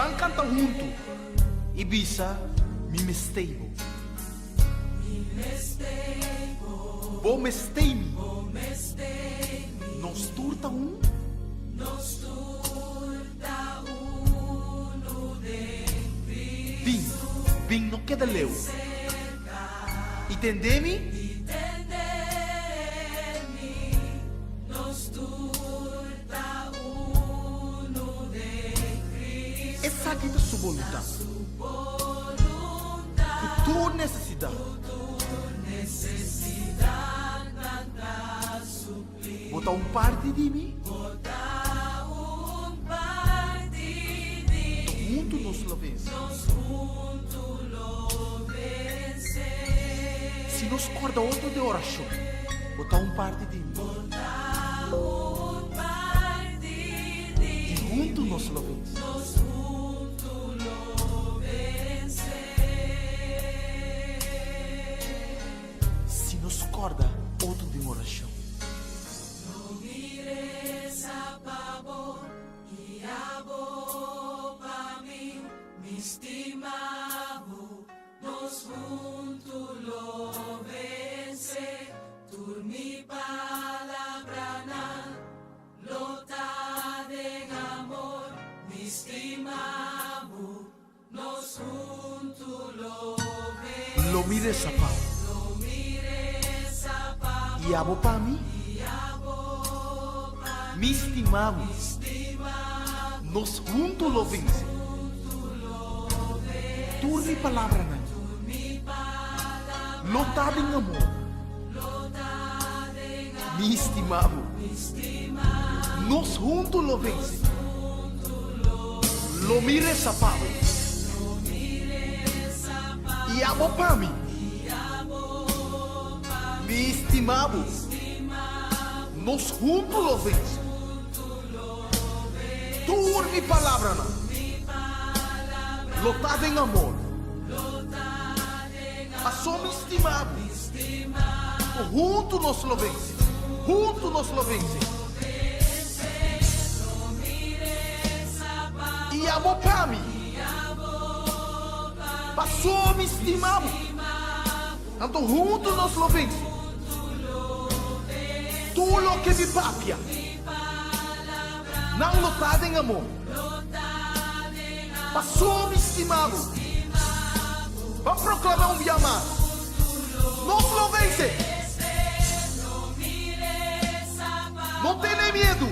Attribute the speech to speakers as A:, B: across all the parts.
A: Ban kanta huntu i bisa, Mi mestei bo. Bo mestei mi. Nos tur ta un. Bin, bin no keda leu. I tende mi. Esaki ta su boluntat. Ku tur nesesidat. Bo ta un parti di mi. To huntu nos lo vense. Si nos korda otro den orashon. Bo ta un parti di mi. I huntu nos lo vense. Si nos corda otro den oracion.
B: No mi reza pa bo i abo pa mi, mi stima bo, nos huntu lo vence, tur mi palabranan lo ta den amor, mi stima bo, Nos huntu lo vense.
A: Lo mi resa pa bo.
B: Lo mi resa pa bo.
A: I abo pa mi.
B: I abo pa mi.
A: Mi stima bo.
B: Mi stima bo.
A: Nos huntu lo vense.
B: Nos huntu lo vense.
A: Tur mi palabranan.
B: Tur mi palabranan.
A: Lo ta den amor.
B: Lo ta den amor.
A: Mi stima bo.
B: Mi stima bo.
A: Nos huntu lo vense.
B: Nos huntu lo vense.
A: Lo mi resa pa bo.
B: Lo mi resa pa bo.
A: I abo pa mi.
B: I abo pa mi.
A: Mi stima bo.
B: Mi stima bo.
A: Nos huntu lo vense.
B: Nos huntu lo vense.
A: Tur mi palabranan.
B: Tur mi palabranan.
A: Lo ta den amor.
B: Lo ta den amor.
A: Paso mi stima bo.
B: Mi stima bo.
A: Huntu nos lo vense. Huntu nos lo vense. I abo pa mi. Paso mi stima bo. Anto huntu nos lo vense. Tur loke mi papia. Nan lo ta den amor. Paso mi stima bo. Ban proclama un bia mas. Nos lo vence! No tene miedu!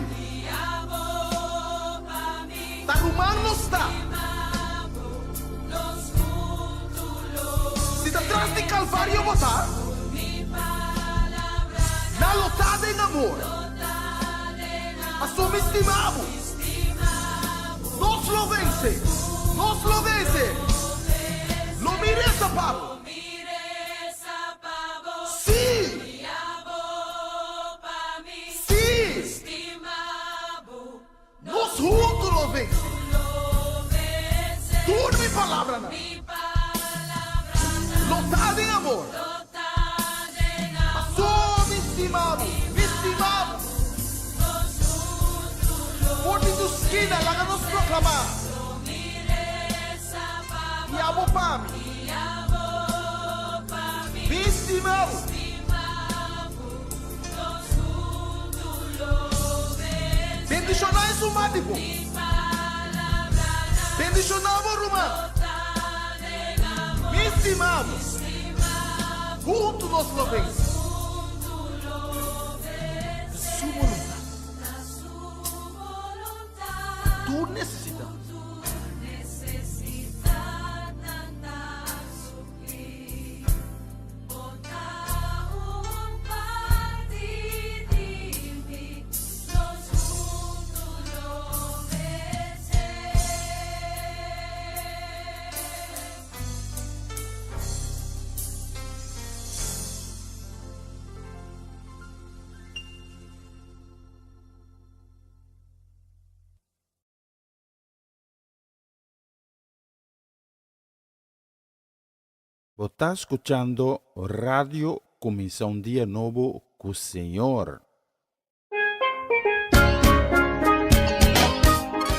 A: Ta ruman nos ta! Si ta tras di Calvario bo ta, nan lo ta den amor. Paso mi stima bo. Nos lo vence! Nos lo vence! Lo mi resa pa bo. Sí! Sí! Nos huntu lo vence. Tur mi palabranan lo ta den amor. Paso mi stima bo, mi stima bo. For di tu skina laga nos proklamá. I abo pa mi. Mi stima bo. Bendishoná esun mas di bo. Bendishoná bo ruman. Mi stima bo. Huntu nos lo vense. Ta su boluntat. Tur nesesidat.
C: Bo ta skuchando Radio Kuminsá un Dia Nobo ku Señor.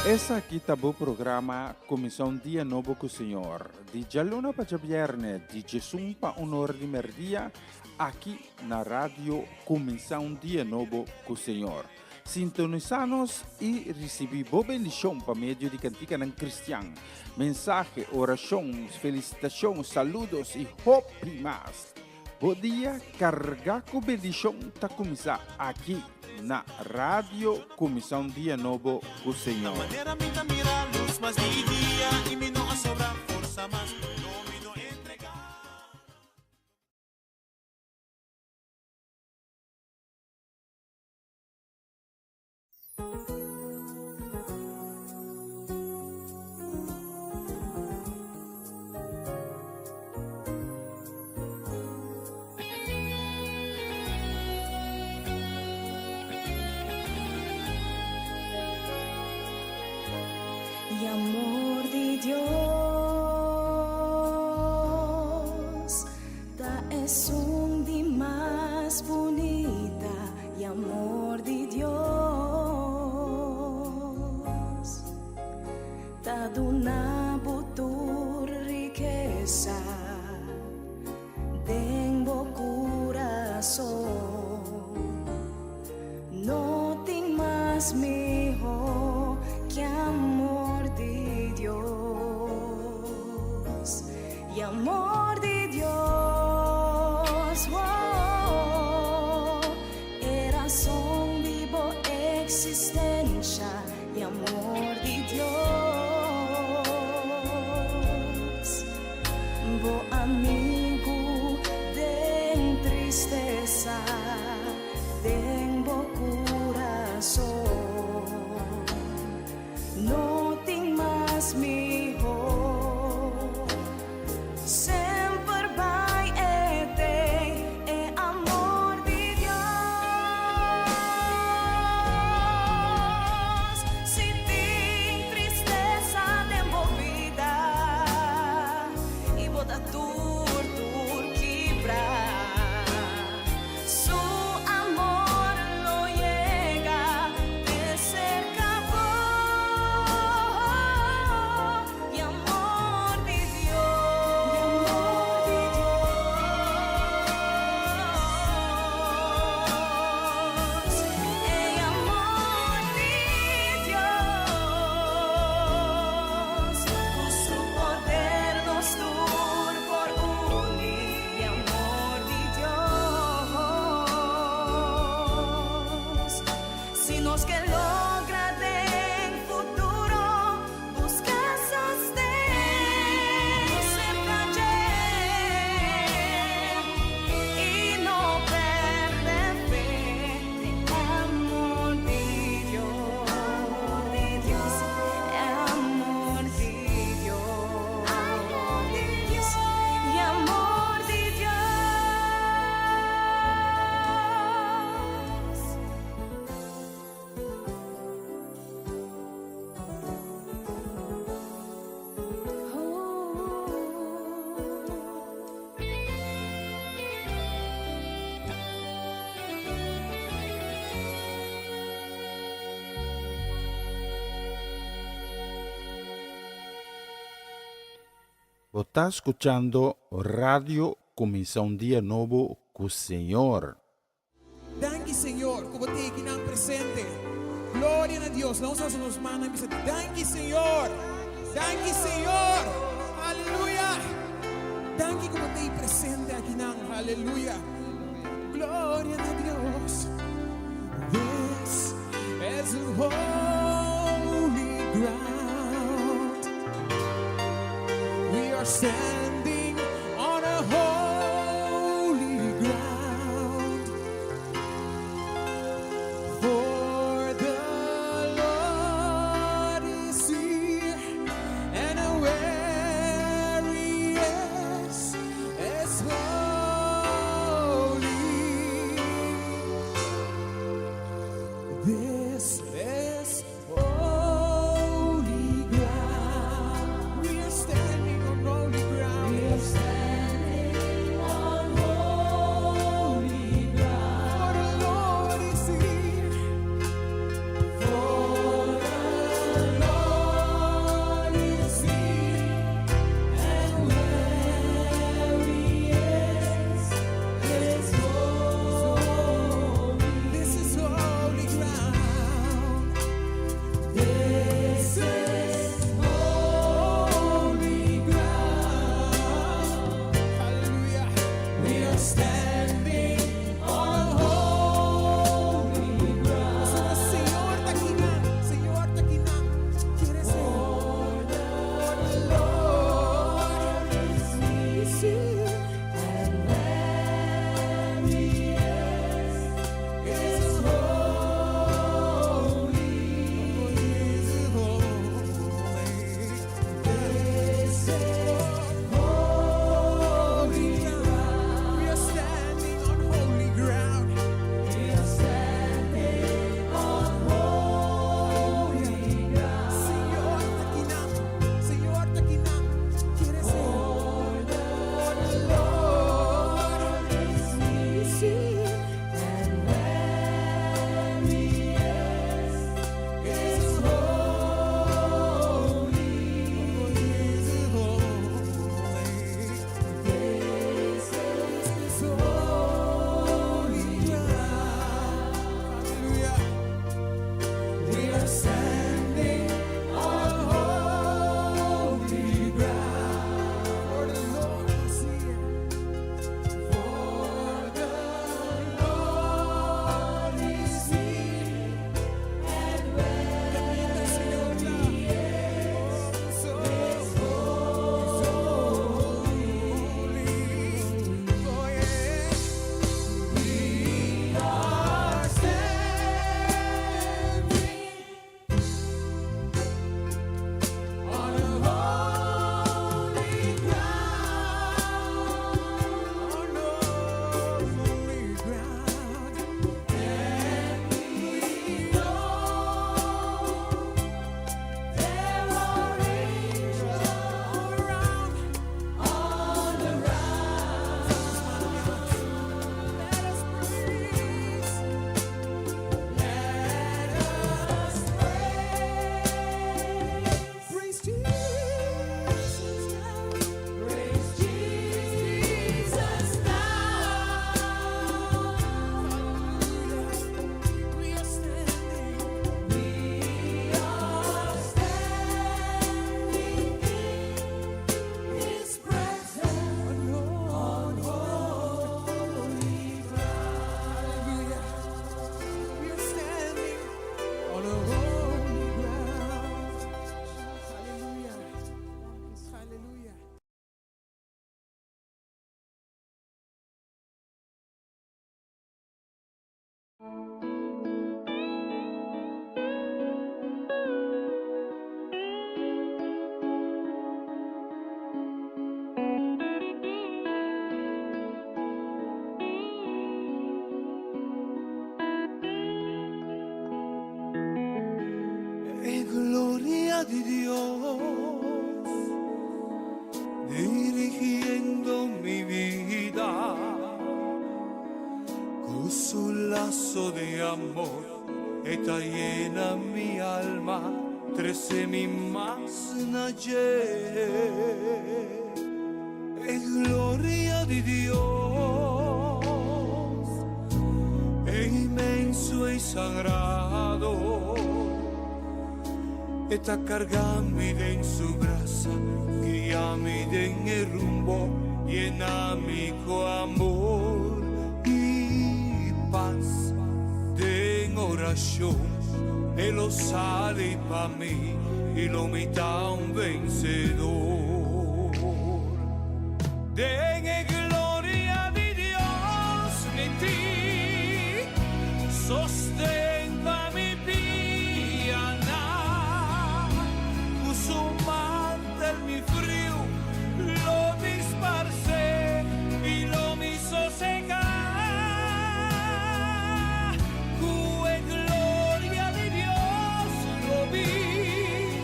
D: E
C: Esaki ta bo programa Kuminsá un Dia Nobo ku Señor, di djaluna pa djabièrnè, di djesun pa un ora di mèrdia, aki na Radio Kuminsá un Dia Nobo ku Señor. Sintonisá nos i risibí bo bendishon pa medio di kantikanan kristian, mensahe, orashon, felisitashon, saludos i hopi mas. Bo dia kargá ku bendishon ta kuminsá aki na Radio Kuminsá un Dia Nobo ku Señor.
B: E amor di Dios ta esun di mas bunita y amor di Dios ta duna bo tur rikesa den bo kurason. No tin mas mihó ke amor di Dios. Y amor di Dios, oh, e razón di bo existencia. Y amor di Dios, bo amigo den tristeza, den bo corazón. No tin mas mihó. Semper bai e t'ei e amor di Dios. Si tin tristesa den bo bida i bo ta tur tur kibrá, Su amor lo yega te serka bo. E amor di Dios. E amor di Dios. Ku su poder nos tur por uni. E amor di Dios. Si nos ke logra den futuro buska sosten serka dje i no pèrdè fe den amor di Dios. E amor di Dios. E amor di Dios.
C: Bo ta skuchando Radio Kuminsá un Dia Nobo ku Señor.
D: Danki Señor ku bo ta aki nan presente. Gloria na Dios. Laga nos alsa nos mannan i bisa danki Señor. Danki Señor. Aleluya. Danki ku bo ta ei presente aki nan. Aleluya. Gloria na Dios. This is holy ground. We are standing on a holy ground. For the Lord is here, and where He is, is holy. This is holy ground. We are standing on holy ground. We are standing on holy ground. For the Lord is here. For the Lord.
E: gloria di Dios dirigiendo mi vida cu su lazo di amor e ta yena mi alma trece mi mas na dje E gloria di Dios e inmenso y sagrado E ta carga mi den su brasa guia mi den e rumbo yena mi cu amor y paz Den oracion e lo sali pa mi y lo mi ta un vencedor. Den e gloria di Dios mi tin sosten pa mi pianan, cu su mantel mi friu lo disparce y lo mi sosega. Cu e gloria di Dios lo bin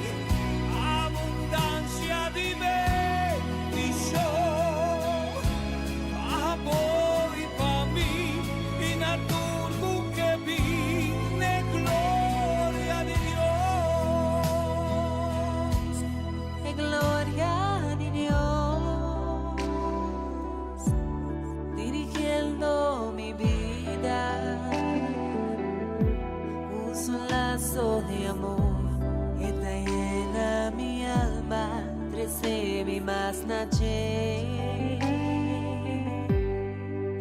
E: abundancia di bendicion pa bo y pa mi y na tur cu ke bin n'e gloria di Dios.
B: E gloria di Dios dirigiendo mi bida Cu su lazo di amor E ta yena mi alma Trece mi mas na dje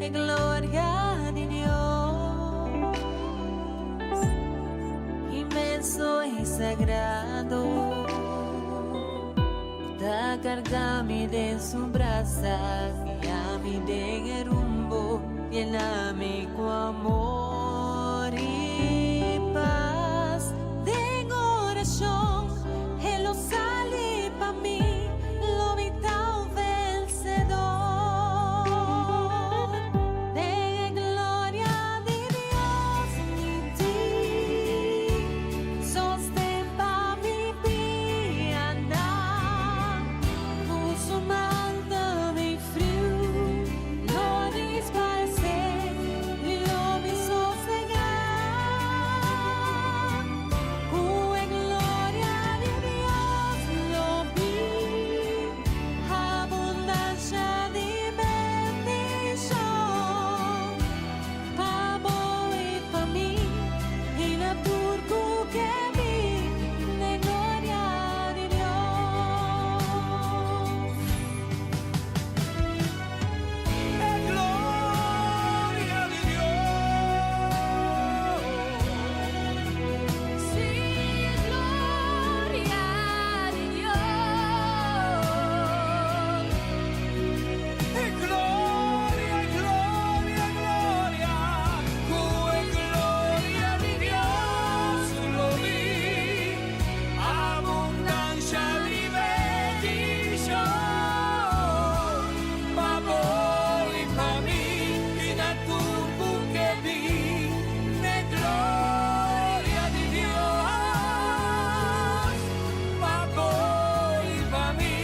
B: E gloria di Dios Inmenso y sagrado Ta carga mi den su brasa Guia mi den e rumbo Yena mi cu amor y paz Den oracion E lo sali pa mi Lo mi ta un vencedor Den e gloria di Dios mi tin Sosten pa mi pianan Cu su mantel mi friu lo disparce y lo mi sosega Cu e gloria di Dios lo bin abundancia di bendicion Pa bo y pa mi y na tur cu ke bin den gloria di Dios.
E: E gloria di Dios.
B: Sí, gloria di Dios.
E: E gloria, gloria, gloria, cu e gloria di Dios lo bin abundancia di bendicion pa bo y pa mi y na tur cu ke bin n'e gloria di Dios pa bo y pa mi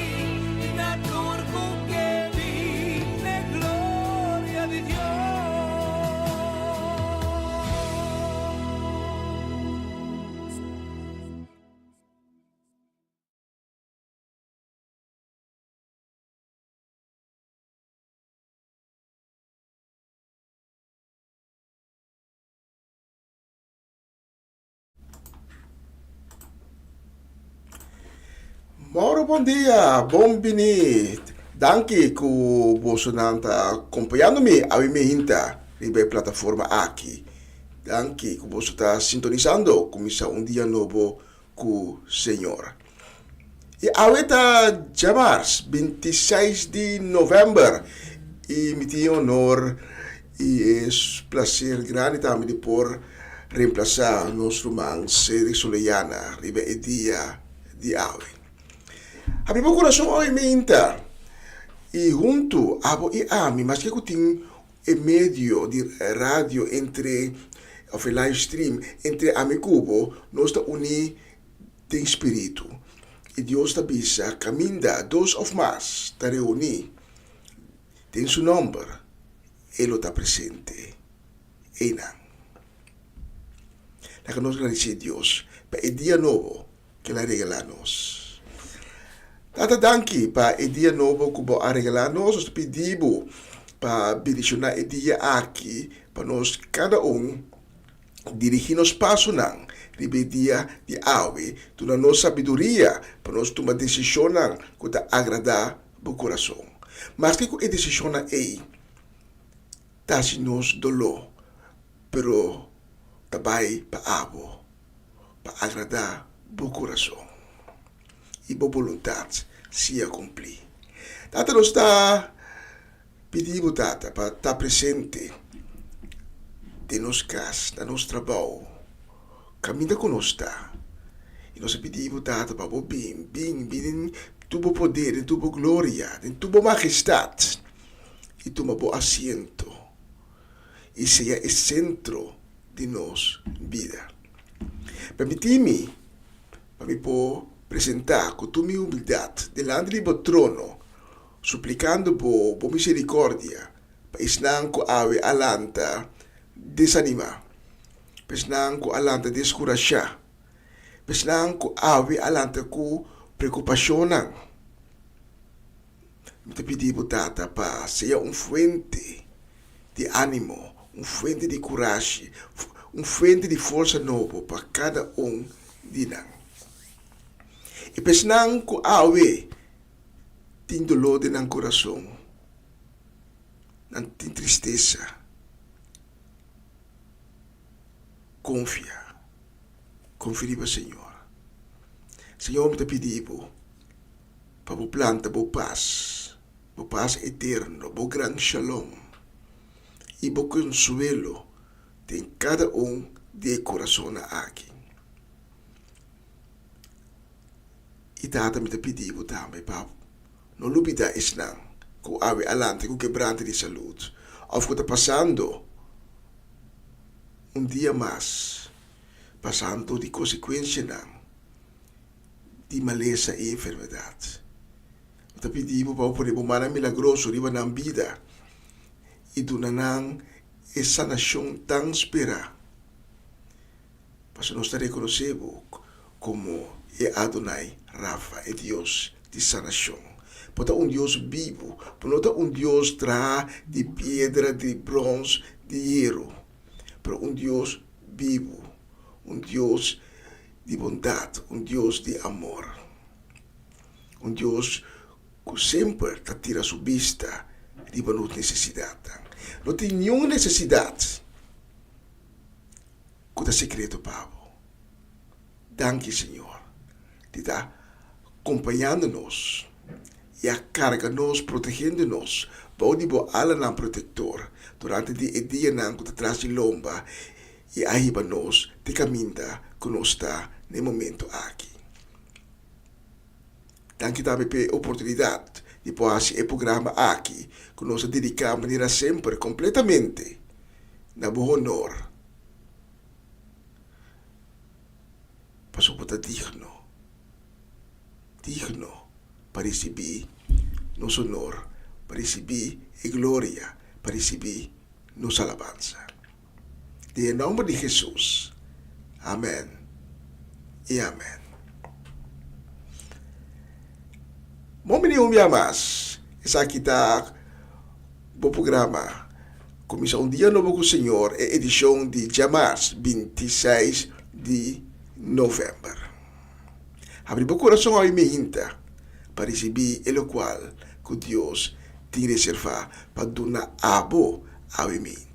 E: y na tur cu ke bin n'e gloria di Dios.
A: Mauro bon dia, bon bini. Danki ku bosonan ta kompañando mi awe mi hinta riba e plataforma aki. Danki ku boso ta sintonisando kuminsá un dia nobo ku Señor. I awe ta djamars bintiseis di novèmber i mi tin e honor i e plaser grandi tambe di por remplasá nos ruman Cedric Soleyana riba e dia di awe. Habri bo kurason awe meinta i huntu abo i ami maske ku tin e medio di radio entre of e live stream entre ami ku bo nos ta uní den spiritu. I Dios ta bisa, Kaminda dos òf mas ta reuní den su nòmber, e lo ta presente einan. Laga nos gradisé Dios pa e dia nobo ku el a regalá nos. Tata, danki pa e dia nobo ku bo a regalá nos. Nos ta pidi bo pa bendishoná e dia aki pa nos kada un dirigí nos pasonan riba e dia di awe. Duna nos sabiduria pa nos tuma desishonnan ku ta agradá bo kurason. Maske ku e desishonnan ei ta hasi nos doló, pero ta bai pa abo, pa agradá bo kurason i bo boluntat sea kumplí. Tata, nos ta pidi bo, Tata, pa ta presente den nos kas, na nos trabou, kaminda ku nos ta. I nos a pidi bo, Tata, pa bo bin, bin, bin den tur bo poder, den tur bo gloria, den tur bo magestat, i tuma bo asiento i sea e sentro di nos bida. Permití mi pa mi por presentá ku tur mi humildat dilanti di bo trono, suplikando bo bo miserikòrdia pa esnan ku awe a lanta desanimá, pa esnan ku a lanta deskurashá, pa esnan ku awe a lanta ku preokupashonnan. Mi ta pidi bo, Tata, pa sea un fuente di ánimo, un fuente di kurashi, un fuente di forsa nobo pa kada un di nan. I pa esnan ku awe tin doló den nan kurason, nan tin tristesa, konfia, konfia riba Señor. Señor, mi ta pidi bo. Pa bo planta bo pas, bo pas eterno, bo gran shalom i bo konsuelo den kada un di e kurasonnan aki. I Tata, mi ta pidi bo tambe pa no lubida esnan ku awe a lanta ku kebrante di salud òf ku ta pasando un dia mas, pasando di konsekuensianan. di malesa i enfermedat. Mi ta pidi bo pa bo pone bo mannan milagroso riba nan bida i duna nan e sanashon tan sperá, pasobra nos ta rekonosé bo komo e Adonai Rafa, e Dios di sanashon. Bo ta un Dios bibu, bo no ta un Dios traha di piedra, di brons, di yeru, pero un Dios bibu, un Dios di bondat, un Dios di amor, un Dios ku semper ta tira su bista riba nos nesesidatnan. No tin niun nesesidat ku ta sekreto pa bo. Danki, Señor, di ta kompañando nos i a karga nos, protegiendo nos bou di bo alanan protektor durante di e dianan ku ta tras di lomba i a hiba nos te kaminda ku nos ta na e momento aki. Danki tambe p'e oportunidat di por hasi e programa aki ku nos a dediká manera semper kompletamente na bo honor, pasobra bo ta digno, digno pa risibí nos honor, pa risibí e gloria, pa risibí nos alabansa. Den e nomber di Hesus. Amen i amen. Bon bini un bia mas. Esaki ta bo programa Kuminsa un dia nobo ku Señor, e edishon di djamars 26 di novèmber. Habri bo kurason awe mihinta pa risibí e lokual ku Dios tin reservá pa duna abo awe mihinta.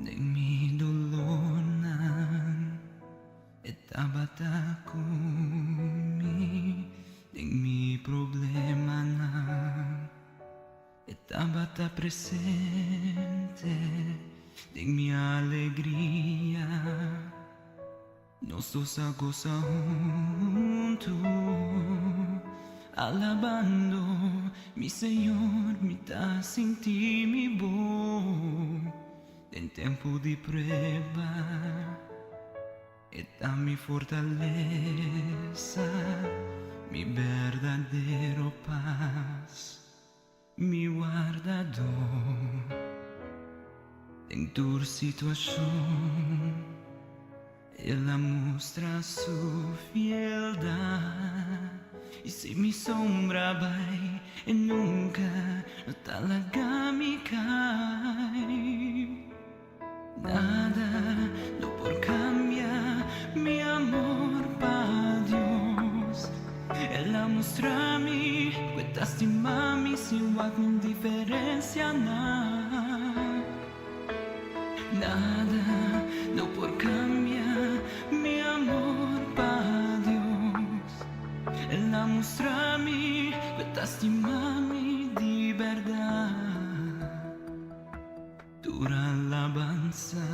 B: Den mi dolornan e tabata ku mi, den mi problemanan e tabata presente, den mi alegria. Nos dos a gosa huntu, alabando mi Señor, mi ta sinti mi bon den tempu di prueba. E ta mi fortalesa, mi berdadero pas. Mi wardadó den tur situashon, El a mustra su fieldat. I si mi sombra bai, e nunka no ta laga mi kai. Nada no por cambia mi amor pa Dios. El a mustra mi cu e ta stima mi sin wak mi diferencianan. Nada no por cambia mi amor pa Dios. El a mustra mi cu e ta stima mi di berdad. Tur alabansa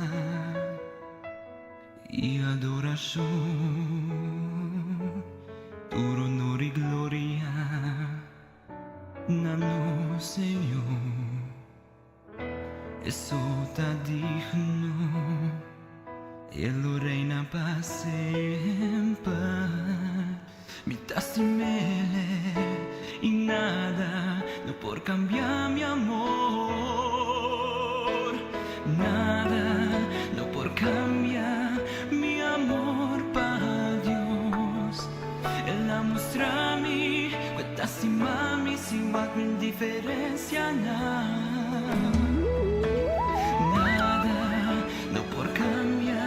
B: i adorashon, tur honor i gloria na nos Señor. E so ta digno, E lo reina pa semper. Mi ta stim'El i nada no por cambia mi amor. Nada no por cambia mi amor pa Dios. El a mustra mi cu e ta stima mi sin wak mi diferencianan. Nada no por cambia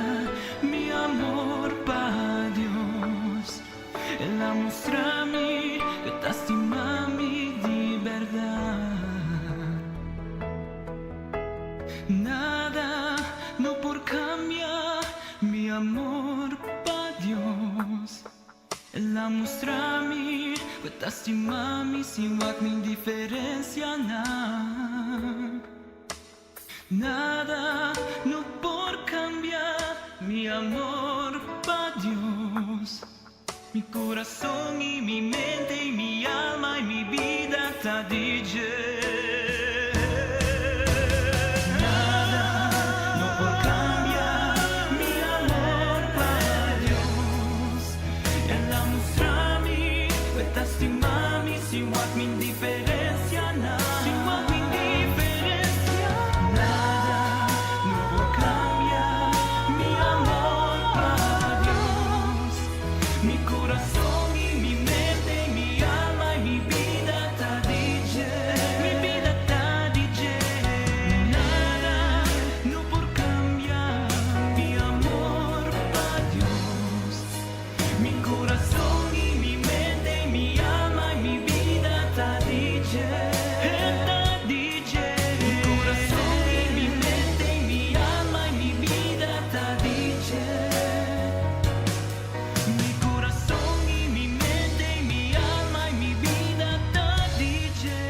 B: Mi amor pa Dios. El a mustra mi cu ta stima mi di berdad. Nada no por cambia mi amor pa Dios. El a mustra mi cu ta stima mi sin wak mi diferencianan. Nada no por cambia mi amor pa Dios. Mi corazon y mi mente y mi alma y mi bida ta di dje. Nada no por cambia mi amor pa Dios. El a mustra mi cu e ta stima mi sin wak mi indiferencia. Mi corazon y mi mente y mi alma y mi bida ta di dje. E ta di dje. Mi corazon y mi mente y mi alma y mi bida ta di dje. Mi corazon y mi mente y mi alma y mi bida ta di dje.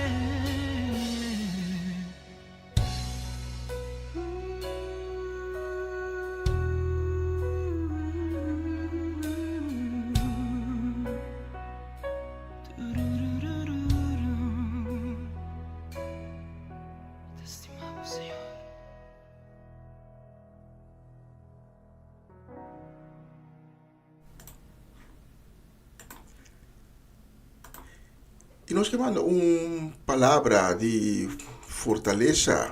A: I nos ke manda un palabra di fortalesa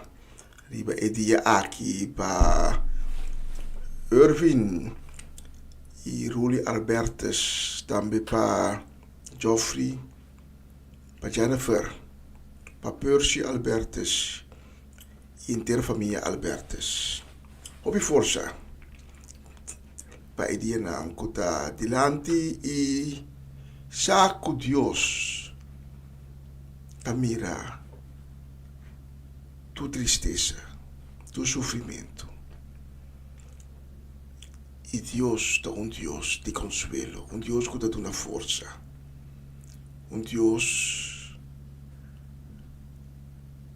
A: riba e dia aki pa Irvin i Ruli Albertus, tambe pa Geoffrey, pa Jennifer, pa Percy Albertus i henter famia Albertus. Hopi forsa pa e dianan ku ta dilanti i sa ku Dios ta mira tur tristesa, tur sufrimentu. I Dios ta un Dios di konsuelo, un Dios ku ta duna forsa, un Dios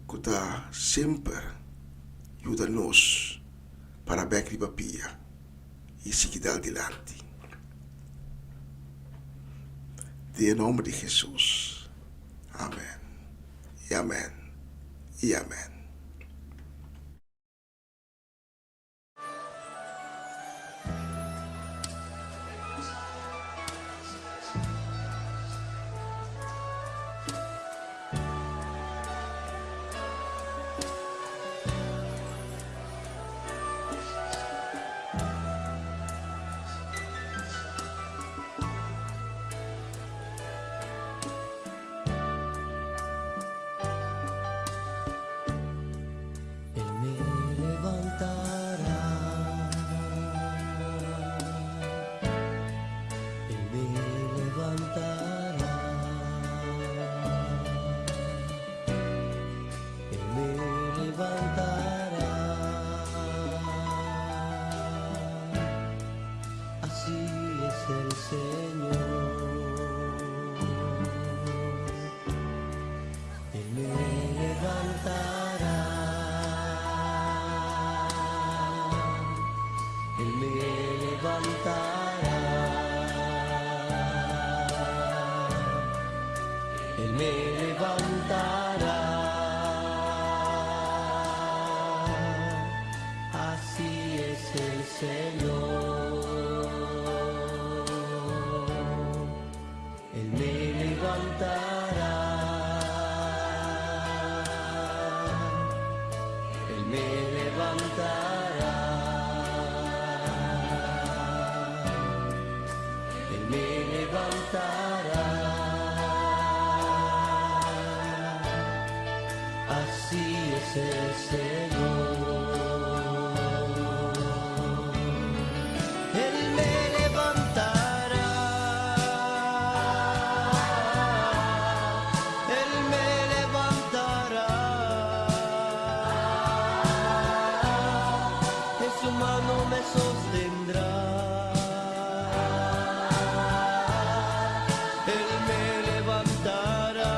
A: ku ta semper yuda nos para bek riba pia. I sigui dal dilanti. Den e nomber di Hesus. Amen. I amen. I amen.
E: Él me levantará. Él me levantará. Él me levantará. Así es el Señor. Él me levantará. Él me levantará. Él me levantará. Así es el Señor. Él me levantará. Él me levantará. Él me levantará. Así es el Señor. Él me levantará. Él me levantará. En su mano me sostendrá. Él me levantará.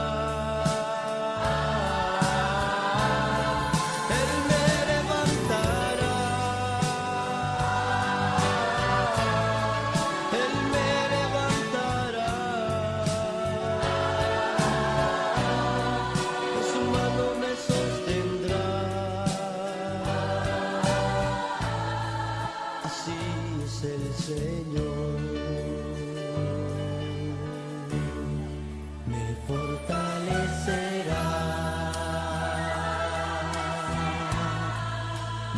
E: Él me levantará. Él me levantará. En su mano me sostendrá. Así es el Señor. Me fortalecerá.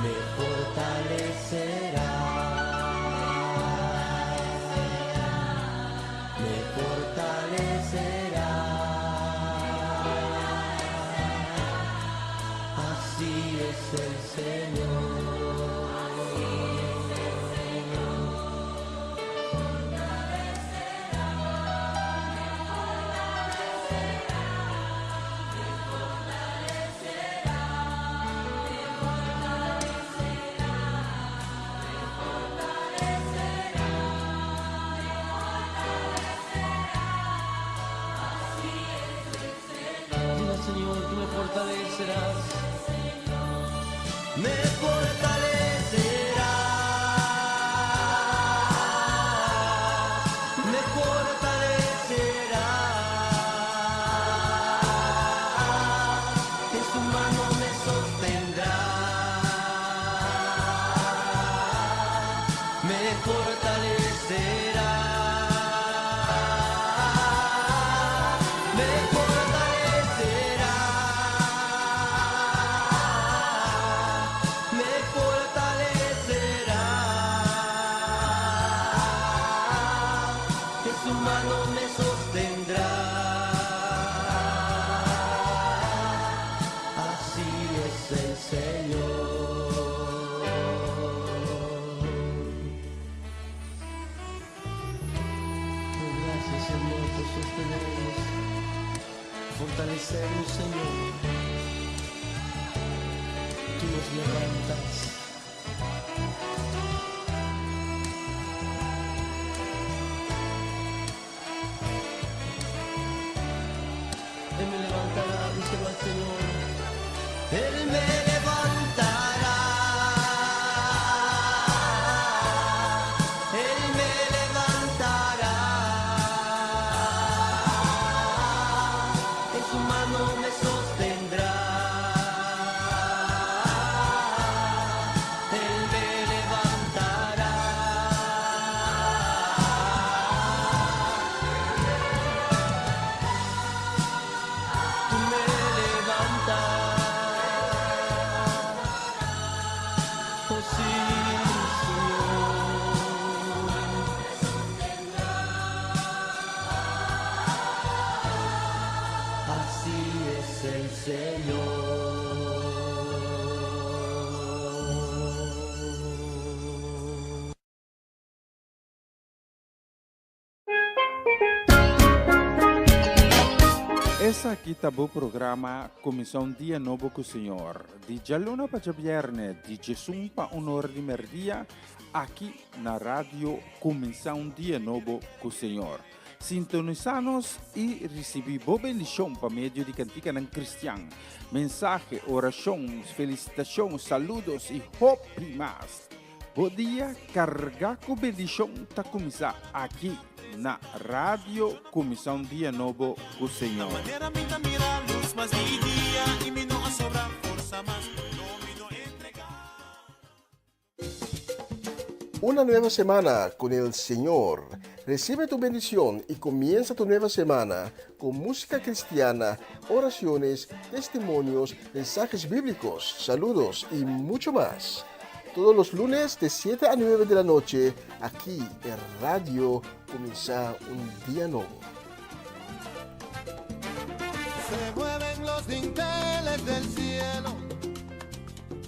E: Me fortalecerá. Me fortalecerá. Así es el Señor. Dile al Señor, tú me fortalecerás. Me fortalecerás. Me fortalecerás. En su mano me sostendrá. Me fortalecerá. Me fortalecerá. Me fortalecerá. En su mano me sostendrá. Así es el Señor. Gracias, Señor, por sostenernos, fortalecernos, Señor. Tú nos levantas. Él me levantará, díselo al Señor. Él me levantará.
C: Esaki ta bo programa Kuminsá un Dia Nobo ku Señor, di djaluna pa djabièrnè, di djesun pa un ora di mèrdia, aki na Radio Kuminsá un Dia Nobo ku Señor. Sintonisá nos i risibí bo bendishon pa medio di kantikanan kristian, mensahe, orashon, felisitashon, saludos i hopi mas. Bo dia kargá ku bendishon ta kuminsá aki na Radio Kuminsá un Dia Nobo ku Señor.
A: Una nueva semana con el Señor. Recibe tu bendición y comienza tu nueva semana con música cristiana, oraciones, testimonios, mensajes bíblicos, saludos y mucho más. Todos los lunes de 7 a 9 de la noche, aquí en Radio Comienza un Día Nuevo.
E: Se mueven los dinteles del cielo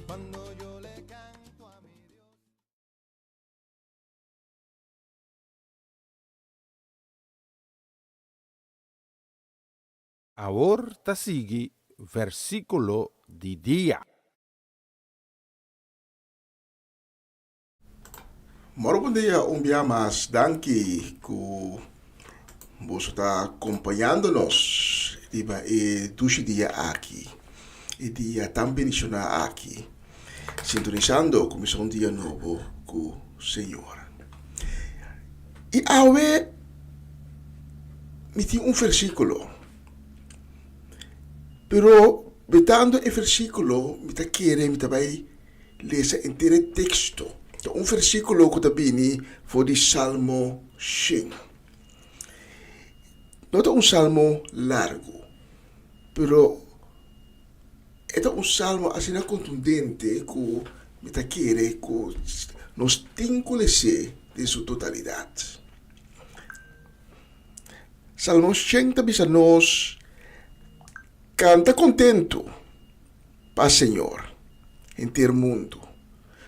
E: cuando yo le canto a mi Dios.
C: Awor ta sigui versíkulo di dia.
A: Moro bon dia un bia mas danki ku boso ta kompañando nos riba e dushi dia aki e dia tan bendishoná aki sintonisando kuminsá un dia nobo ku Señor i awe mi tin un versíkulo pero betando e versíkulo mi ta kere mi ta bai Lesa henter e teksto. Ta un versíkulo ku ta bini for di Salmo shen. No ta un salmo largu, pero e ta un salmo asina kontundente ku mi ta kere ku nos tin ku les'é den su totalidat. Salmo shen ta bisa nos, Kanta kontentu! Pa Señor, henter mundu.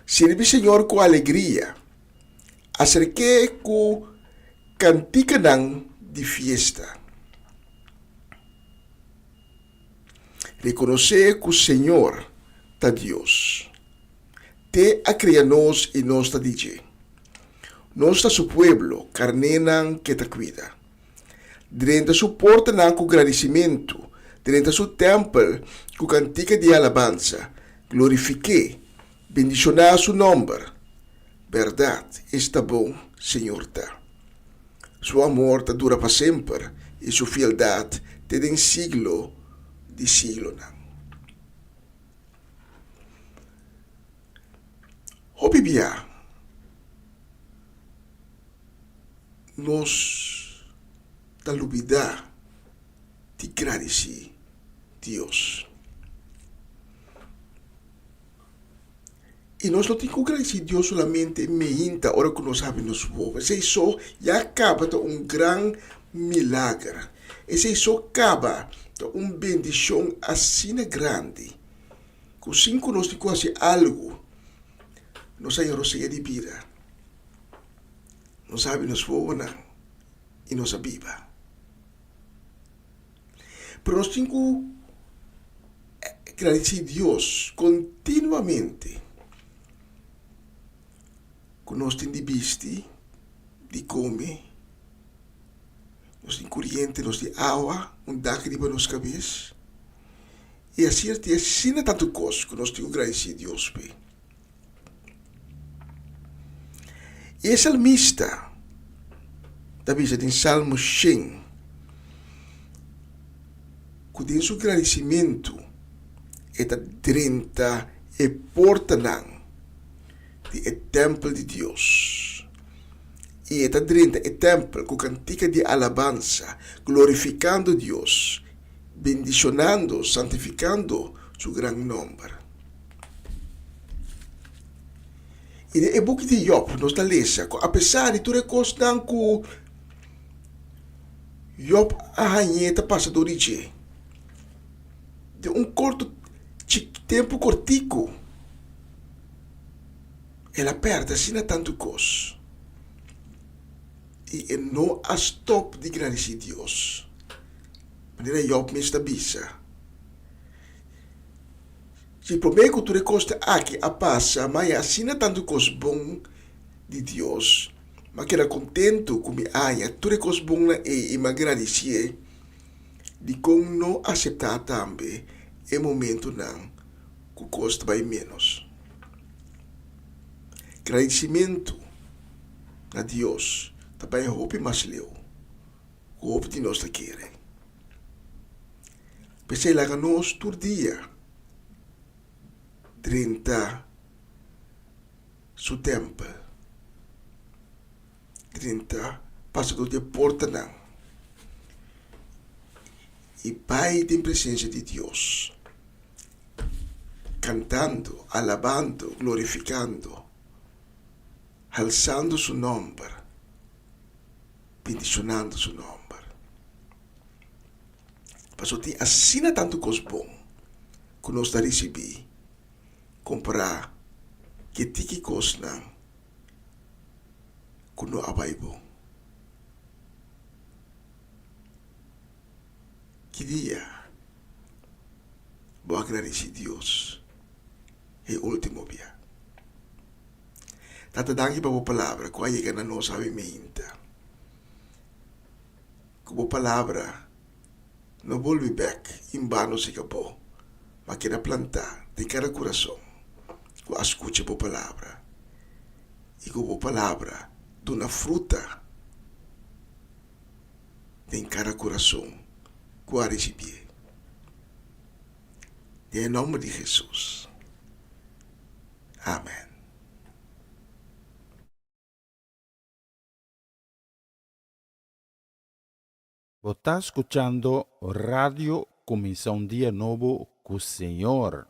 A: Sirbi Señor ku alegria. Aserk'é ku kantikanan di fiesta. Rekonosé ku Señor ta Dios. T'e a kria nos i nos ta di dje. Nos ta su pueblo, karnénan k'e ta kuida. Drenta su portanan ku gradisimentu, drenta su tèmpel ku kantika di alabansa. Glorifik'é, bendishoná su nòmber. Bèrdat, esta bon Señor ta. Su amor ta dura pa semper i su fieldat te den siglo di siglonan. Hopi bia. Nos ta lubidá di gradisí Dios. I nos no tin ku gradisí Dios solamente meinta ora ku nos habri nos boka. Esei so ya kaba ta un gran milager. Esei so kaba ta un bendishon asina grandi ku sin ku nos tin ku hasi algu, nos a rosea di bida. Nos habi nos wowonan i nos a biba. Pero nos tin ku gradisí Dios kontinuamente ku nos tin di bisti, di kome, nos tin kuriente, nos tin awa, un dak riba nos kabes. I asina tin asina tantu kos ku nos tin ku gradisí Dios p'e. I e salmista ta bisa den Salmo shen ku den su gradisimentu e ta drenta e portanan di e tèmpel di Dios. I e ta drenta e tèmpel ku kantika di alabansa, glorifikando Dios, bendishonando, santifikando su gran nòmber. I den e buki di Yòb nos ta lesa ku apesar di tur e kosnan ku Yòb a hañ'é ta pasa dor di dje, den un korto tempu kortiku el a pèrdè asina tantu kos. I e no a stòp di gradisí Dios. Manera Jòb mes ta bisa, Si promé ku tur e kosnan aki a pasa, mi a haña asina tantu kos bon di Dios, mi a keda kontentu ku mi a haña tur e kos bonnan ei i mi a gradisié. Dikon no aseptá tambe e momentunan ku kos ta bai ménos? Gradisimentu na Dios ta bai hopi mas leu ku hopi di nos ta kere. P'esei laga nos tur dia drenta su tèmpel, drenta pasa dor di e portanan i bai den presensia di Dios, kantando, alabando, glorifikando, halsando su nòmber, bendishonando su nòmber. Pasobra tin asina tantu kos bon ku nos ta risibí kompará ku e tiki kosnan ku no a bai bon. Ki dia bo a gradisí Dios e último bia? Tata, danki pa bo palabra ku a yega na nos awe meinta. Ku bo palabra no bolbe bek inbano seka bo, ma keda plantá den kada kurason ku a skucha bo palabra, i ku bo palabra duna fruta den kada kurason ku a risibié. Den e nòmber di Hesus. Amen.
C: Bo ta skuchando Radio Kuminsá un Dia Nobo ku Señor.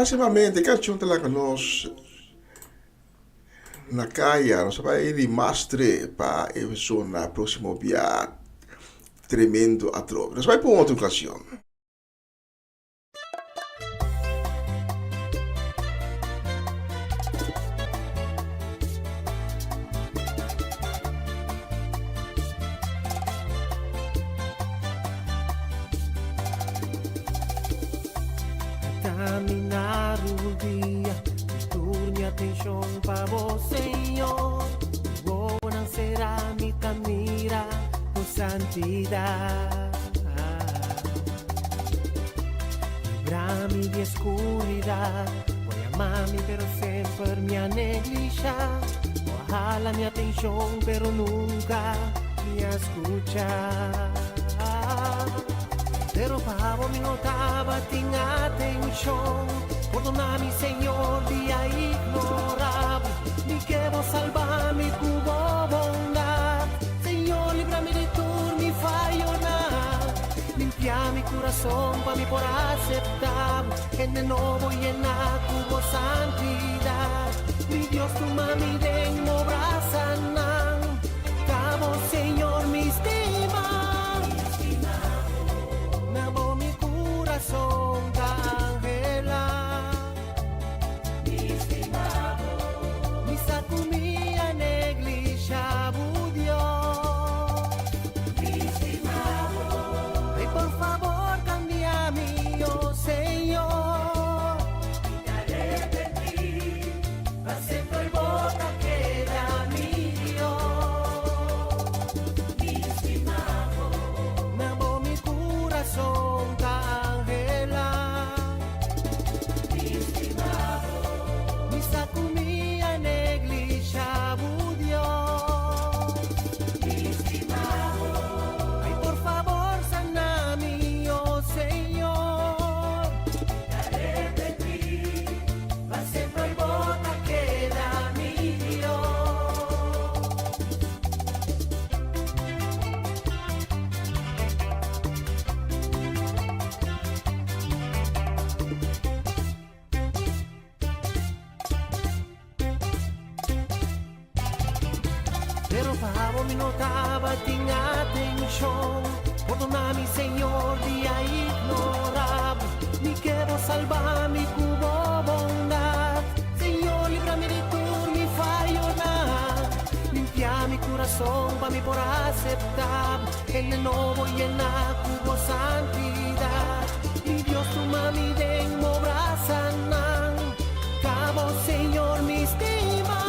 A: Lastimamente e canción ta laga nos na caya, nos ta bai rimastre pa e zona proximo bia tremendo atrobe. Nos bai pa un otro canción.
B: Pero pa bo mi no tabatin atenshon. Pordona mi, Señor, di a ignorá bo. Mi ke bo salba mi ku bo bondat. Señor, libra mi di tur mi fayonan. Limpia mi kurason pa mi por aseptá bo. Hende nobo yena ku bo santidat. Mi Dios, tuma mi den bo brasanan. Ka bo, Señor, mi stima.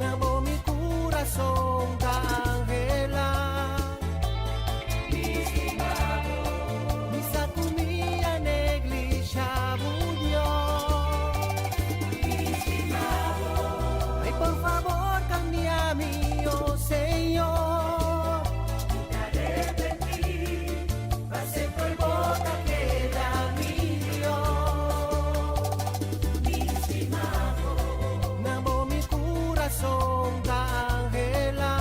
B: Na bo mi kurason ta anhelá. Mi sa ku mi a neglishá bo, Dios. Ay, por fabor, kambia mi, oh Señor. Mi ta arepentí, pa semper bo ta keda mi Dios. Mi stima bo. Na bo mi kurason ta anhelá.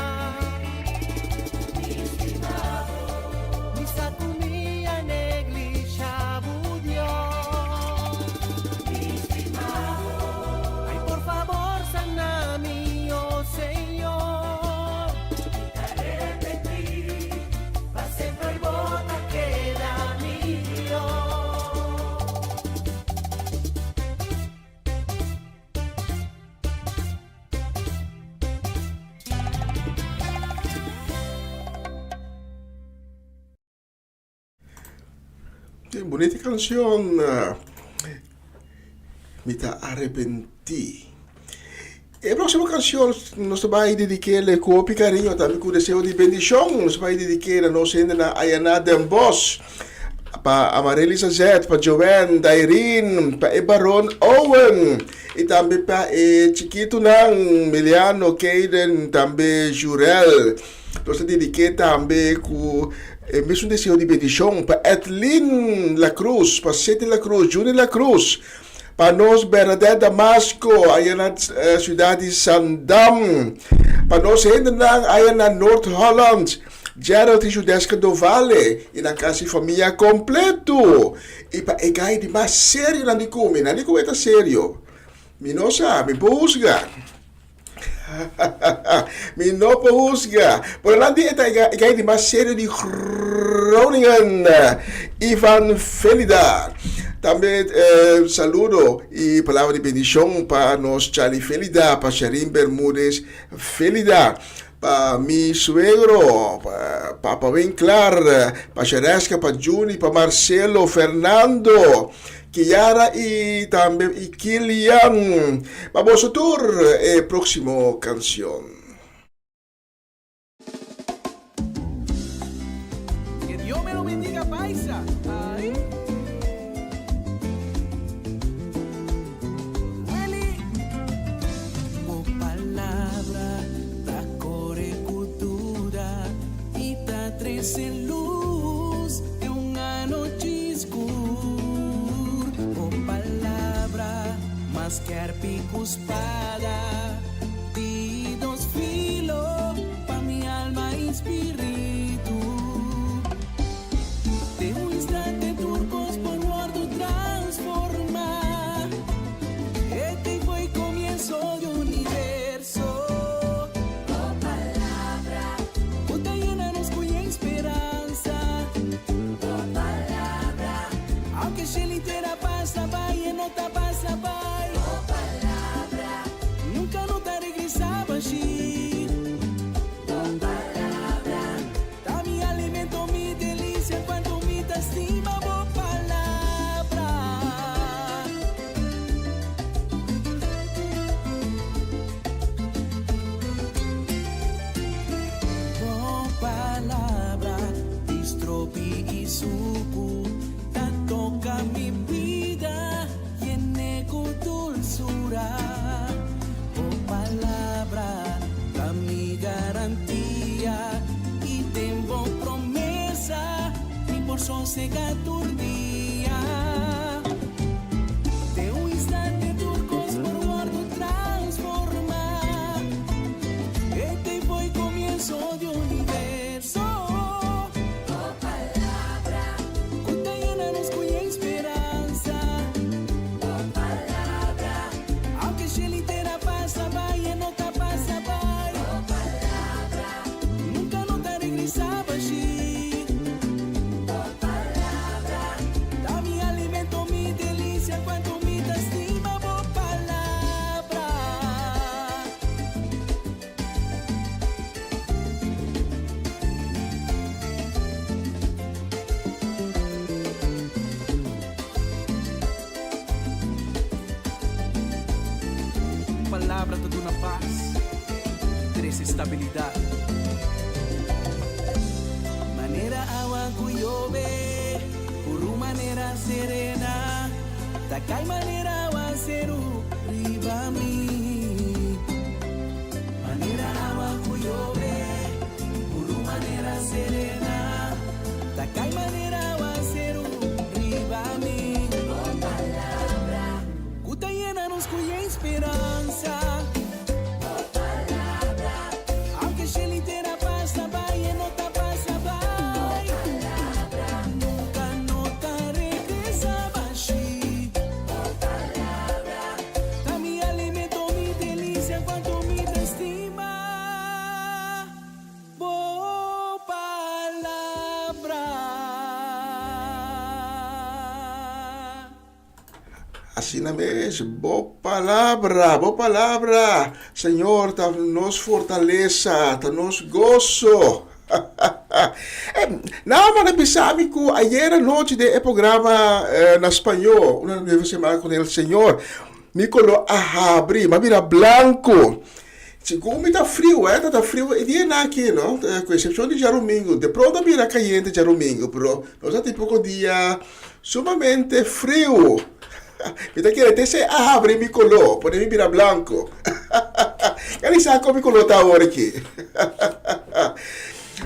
B: Mi stima bo. Mi sa ku mi a neglishá bo, Dios. Mi stima bo. Ay, por fabor, sana mi, oh Señor. Mi ta arepentí, pa semper bo ta keda mi Dios.
A: Tin bunita canción. Mi ta arrepentí. E próximo canción nos ta bai dediquele cu hopi cariño, tambe cu deseo di bendición. Nos ta bai dediquele na nos hendenan aya na Den Bosch. Pa Amarelisa Zet, pa Joanne, Dairin, pa e Baron Owen y tambe pa e chikitonan Miliano, Kaden, tambe Jurel. Nos ta dediqué tambe cu e mesun deseo di bendicion pa Edlin La Cruz, pa Seti La Cruz, Juni La Cruz, pa nos Bernadette Damasco aya na ciudad di Zandam, pa nos hendenan aya na Noord Holland, Gerald y Judeska Dovale y nan casi famia completo. Y pa e guy di mas serio nan di cu mi, nan di cu e ta serio. Mi no sa, mi por husga. Mi no por husga. Pero nan di e ta e guy di mas serio di Groningen, Ivan Felida. Tambe saludo y palabra di bendicion pa nos Charlie Felida, pa Sherin Bermudez Felida. Pa mi suegro, pa Papa Winklar, pa Shereska, pa Juni, pa Marcelo, Fernando, Kiara y tambe y Kilian. Pa boso tur e proximo cancion.
D: Que Dios me lo bendiga paisa. Ay. Welly.
B: Bo palabra ta kore ku duda i ta trese lus den un anochi skur. Bo palabra mas kèrpi ku spada di dos filo pa mi alma i spiritu. Den un instante tur kos por wòrdu transformá. Este fue el comienzo de un universo. Bo palabra. Ku ta yena nos ku e speransa. Bo palabra. Aunke shel entera pasa bai, e no ta pasa bai. Bo palabra. Nunka no ta regresa bashí. Bo palabra. Ta mi alimento, mi delicia, cuanto mi ta stima bo palabra. Bo palabra di stropi y sucu ta toca mi bida, yen'e.
F: palabra ta duna pas i trese stabilidat. Manera awa ku yobe, puru manera serena, ta kai manera awaseru riba mi. Manera awa ku yobe, puru manera serena, ta kai manera awaseru riba mi. Bo palabra ku ta yena nos ku e speransa. Bo palabra, aunke shel i tera pasa bai, e no ta pasa bai. Bo palabra nunka no ta regresa bashi. Bo palabra ta mi alimento, mi delicia, cuanto mi ta estima. Bo palabra.
A: Asina mes, bo palabra, bo palabra, Señor, ta nos fortalesa, ta nos goso. Nada mas a bisa mi cu ayer anochi den e programa na spañó, Una Nueva Semana con el Señor, Mi color a habri, m'a bira blanco. Segun mi ta friu, eh, ta ta friu e dianan aki, no? Cu excepcion di djarumingu. De pronto a bira cayente djarumingu, pero nos a tin poco dia sumamente friu. Mi ta kere te esey a habri mi color, pone mi bira blanco. Kende sa con mi color ta awor aki?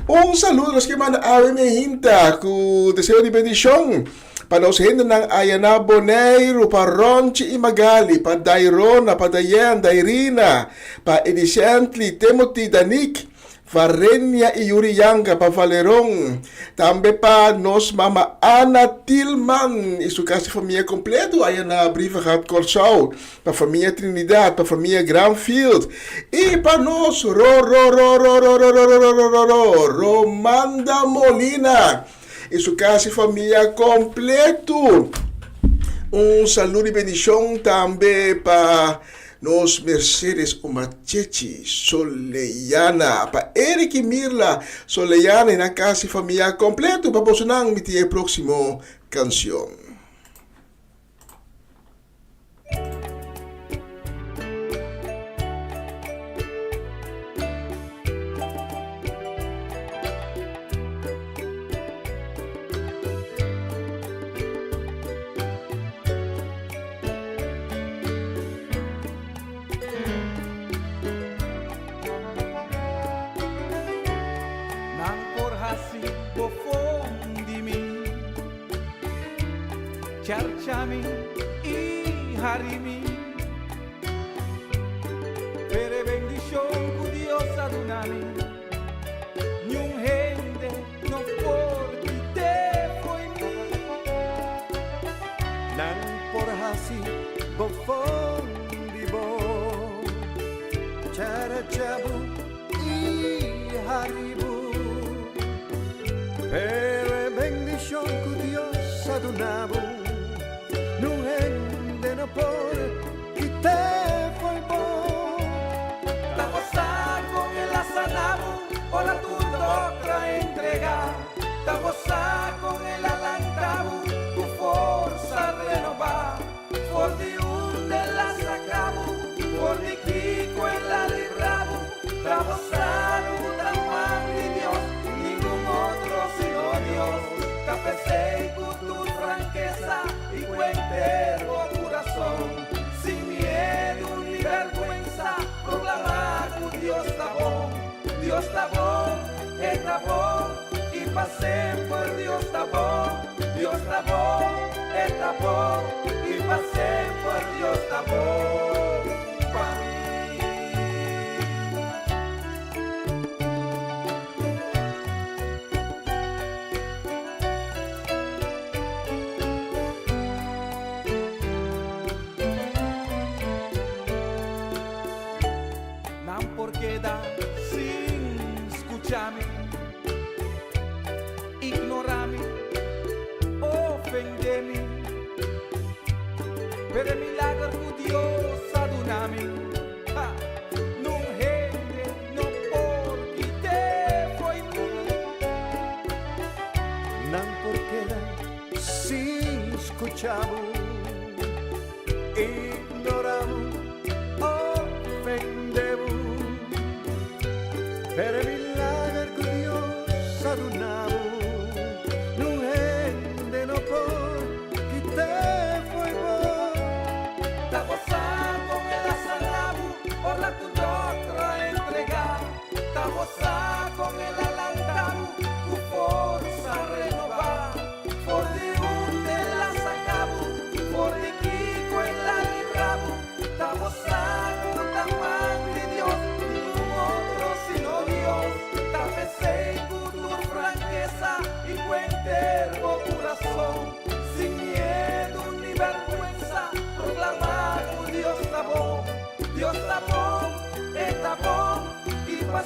A: Un saludo nos ke manda awe mi hinta cu deseo di bendicion. Pa nos hendenan aya na Boneiru, pa Ronchi i Magali, pa Dairona, pa Dayen, Dairina, pa Edicently, Timothy, Danique, Varenia i Yuri Yanga, pa Valeron, tambe pa nos mama Ana Tilman i su kasi famia kompleto aya na Brievengat Kòrsou, pa famia Trinidad, pa famia Granfield i pa nos Rorororororororororororo Romanda Molina. I su kas i famia kompletu. Un saludo i bendishon tambe pa nos Mercedes Omachechi Soleyana, pa Eric i Mirla Soleyana i nan kas i famia kompletu. Pa bosonan mi tin e próksimo kanshon.
E: Nan por hasi bofon di mi. Charcha mi i hari mi. Pero e bendishon ku Dios a duna mi, niun hende no por kit'é fo'i mi.
G: Nan por hasi bofon di bo. Charcha bo i hari bo. Pero e bendishon ku Dios a duna bo, nun hende no por kit'é fo'i bo.
E: Ta bo sa kon el a sana bo ora tur dòkter a entregá. Ta bo sa kon el a lanta bo ku forsa renobá. For di unda el a saka bo, for di kiko el a libra bo. Ta bo sa ku ta man di Dios, ningun otro sino Dios. Ta p'esei ku tur frankesa i ku henter bo kurason, sin miedu ni bèrgwensa, proklamá ku Dios ta bon. Dios ta bon, e ta bon, i pa semper Dios ta bon. Dios ta bon, e ta bon, i pa semper Dios ta bon pa mi. Nan por keda sin skucha mi, ignora mi, ofende mi, pero e milager ku Dios a duna mi, ha, nun hende no por kit'é fo'i mi.
G: Nan por keda sin skucha bo, ignora bo, ofende.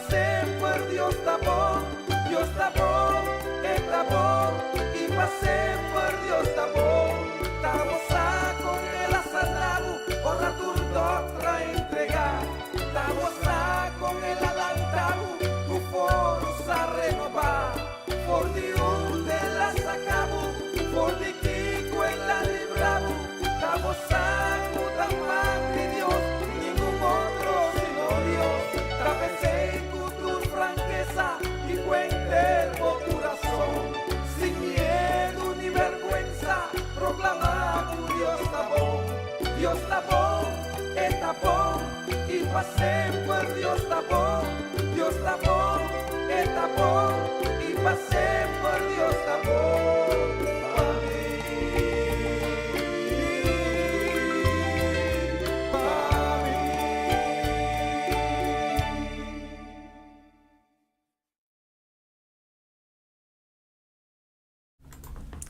E: semper Dios ta bon, Dios ta bon, E ta bon, i pa semper Dios ta bon. Ta bo sa kon El a sana bo ora tur dòkter a entregá. Ta bo sa kon El a lanta bo ku forsa renobá. For di unda El a saka bo, for di kiko El a libra bo. Ta bo sa ku ta man di Dios, ningun otro sino Dios. Ta p'esei ku tur frankesa i ku henter bo kurason, sin miedu ni bèrgwensa, proklamá ku Dios ta bon. Dios ta bon, E ta bon, i pa semper Dios ta bon. Dios ta bon, E ta bon, i pa semper Dios ta bon pa mi, pa mi.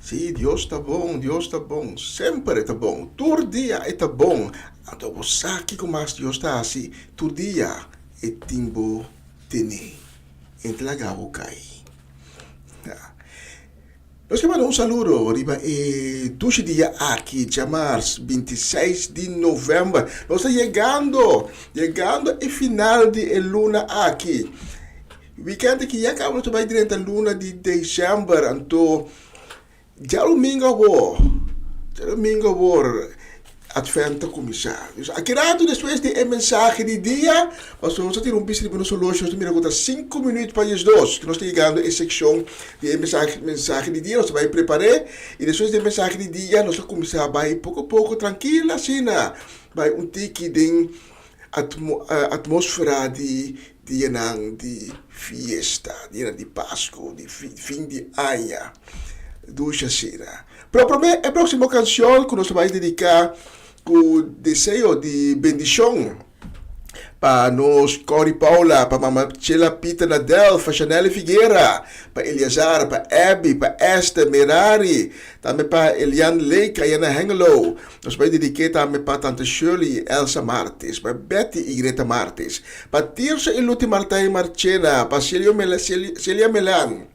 A: Sí, Dios ta bon, Dios ta bon, semper e ta bon, tur dia e ta bon. Anto bo sa kiko mas Dios ta hasi? Tur dia e tin bo tene, e ta laga bo kai. Nos ke manda un saludo riba e dushi dia aki, djamars 26 di november. Nos ta yegando, yegando e final di e luna aki. Weekend aki ya caba nos ta bay drenta luna di december anto djadomingo awor djadomingo awor advent ta cuminsa dus aki rato despues di e mensahe di dia pasobra nos ta tira un bista riba nos horloge nos ta mira cu ta cinco minuut pa diesdos cu nos ta yegando e seccion di e mensahe di dia nos ta bay prepare y despues di e mensahe di dia nos ta cuminsa bay poco poco trankil asina bay un tiki den Atmósfera di dianan di fiesta, dianan di Pasku, di fin di aña. Dushi asina. Pero promé e próksimo kanshon ku nos ta bai dediká ku deseo di bendishon pa nos Cory Paula, pa Mama Chela Pita Nadel, pa Chanelle Figuera, pa Eleazar, pa Abby, pa Esther, Merari, tambe pa Elian Lake aya na Hengelo. Nos bai dedik'é tambe pa Tante Shirley i Elsa Martis, pa Betty i Greta Martis, pa Tirso i Luti Martijn Marchena, pa Celio Celia Melan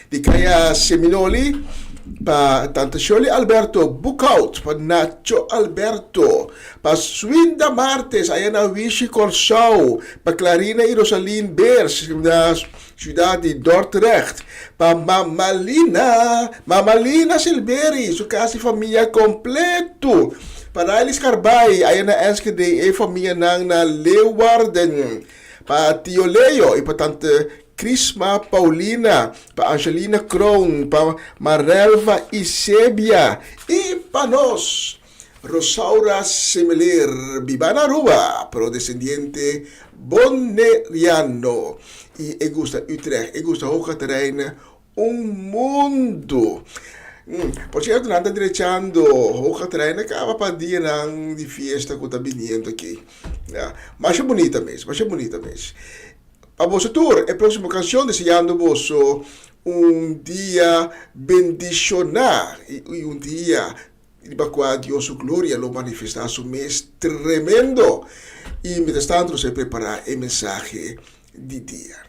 A: di Kaya Seminoli, pa Tante Shirley Alberto Boekhout, pa Nacho Alberto, pa Swinda Martis aya na Wishi Kòrsou, pa Clarina i Rosalyn Beers na Ciudad di Dordrecht, pa Mama Lina, Mama Lina Silberi, su casi famia completo, pa Railis Carbay, aya na Enschede, e famianan na Leeuwarden, pa Tio Leo y pa Tante Crisma Paulina, pa Angelina Kroon, pa Marelva Isebia y pa nos. Rosaura Semeler biba na Aruba, pero descendiente Boneriano. Y e gusta Utrecht, e gusta Hoge Terrein un mundo. Por cierto, nan ta drechando Hoge Terrein a caba pa dianan di fiesta cu ta biniendo aki. Ya, masha bunita mes, masha bunita mes. Pa boso tur, e proximo cancion deseando boso un dia bendiciona y un dia Riba kua Dios su gloria lo manifestá su mes tremendo. I mientrastantu nos a prepará e mensahe di dia.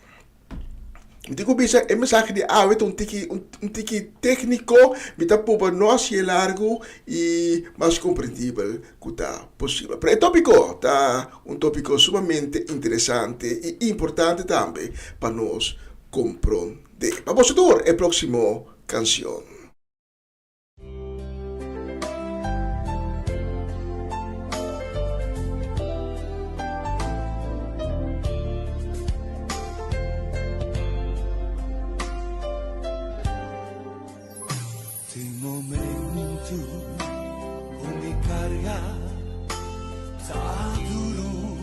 A: Mi tin ku bisa e mensahe di awe ta un tiki un tiki tékniko, mi ta proba no hasié largu i mas komprendibel ku ta posibel. Pero e tópiko ta un tópiko sumamente interesante i importante tambe pa nos komprondé. Pa boso tur e próksimo kanshon.
F: Tin momento ku mi karga ta duru.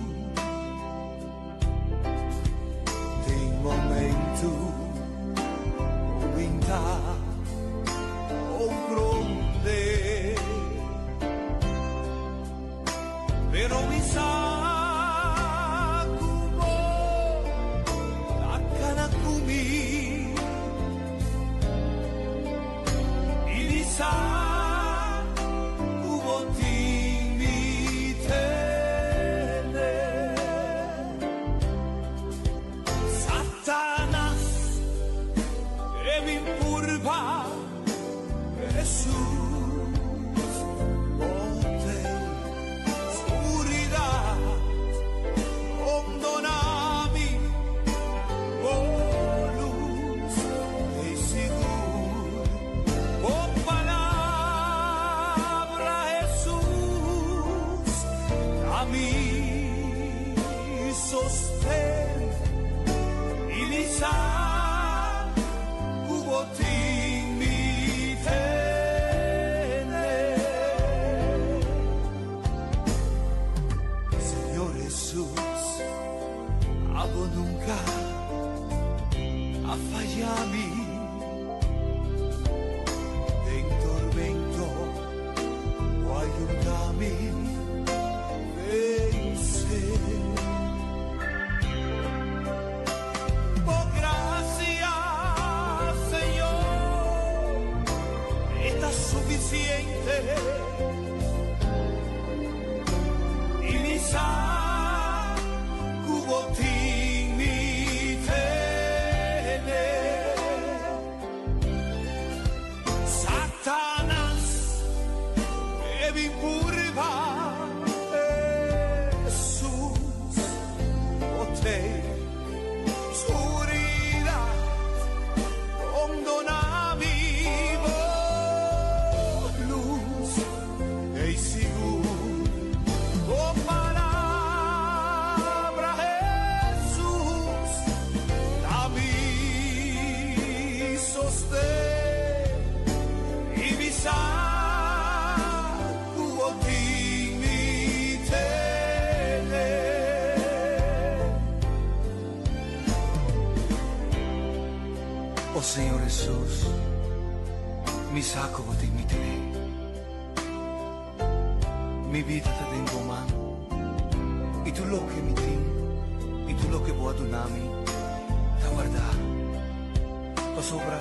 F: Tin momento ku mi ta comprende. Pero mi sa ku bo ta kana ku mi. I mi sa ku bo tin mi tene.
E: Ta mi sosten i mi sa ku bo tin mi tene. Señor Hesus, abo nunka a faya mi den tormento. Bo a yuda mi vense. Bo gracia, Señor, e ta suficiente. I mi sa cu bo tin mi tene. Satanas e bin purba Hesus, bo t'e scuridad, rondona mi bo luz, ei sigur bo palabra Hesus ta mi sosten i mi sa ku bo tin mi tene.
G: O Señor Hesus, mi sa ku bo tin mi tene. Mi bida ta den bo man, i tur loke mi tin i tur loke bo a duna mi ta wardá, pasobra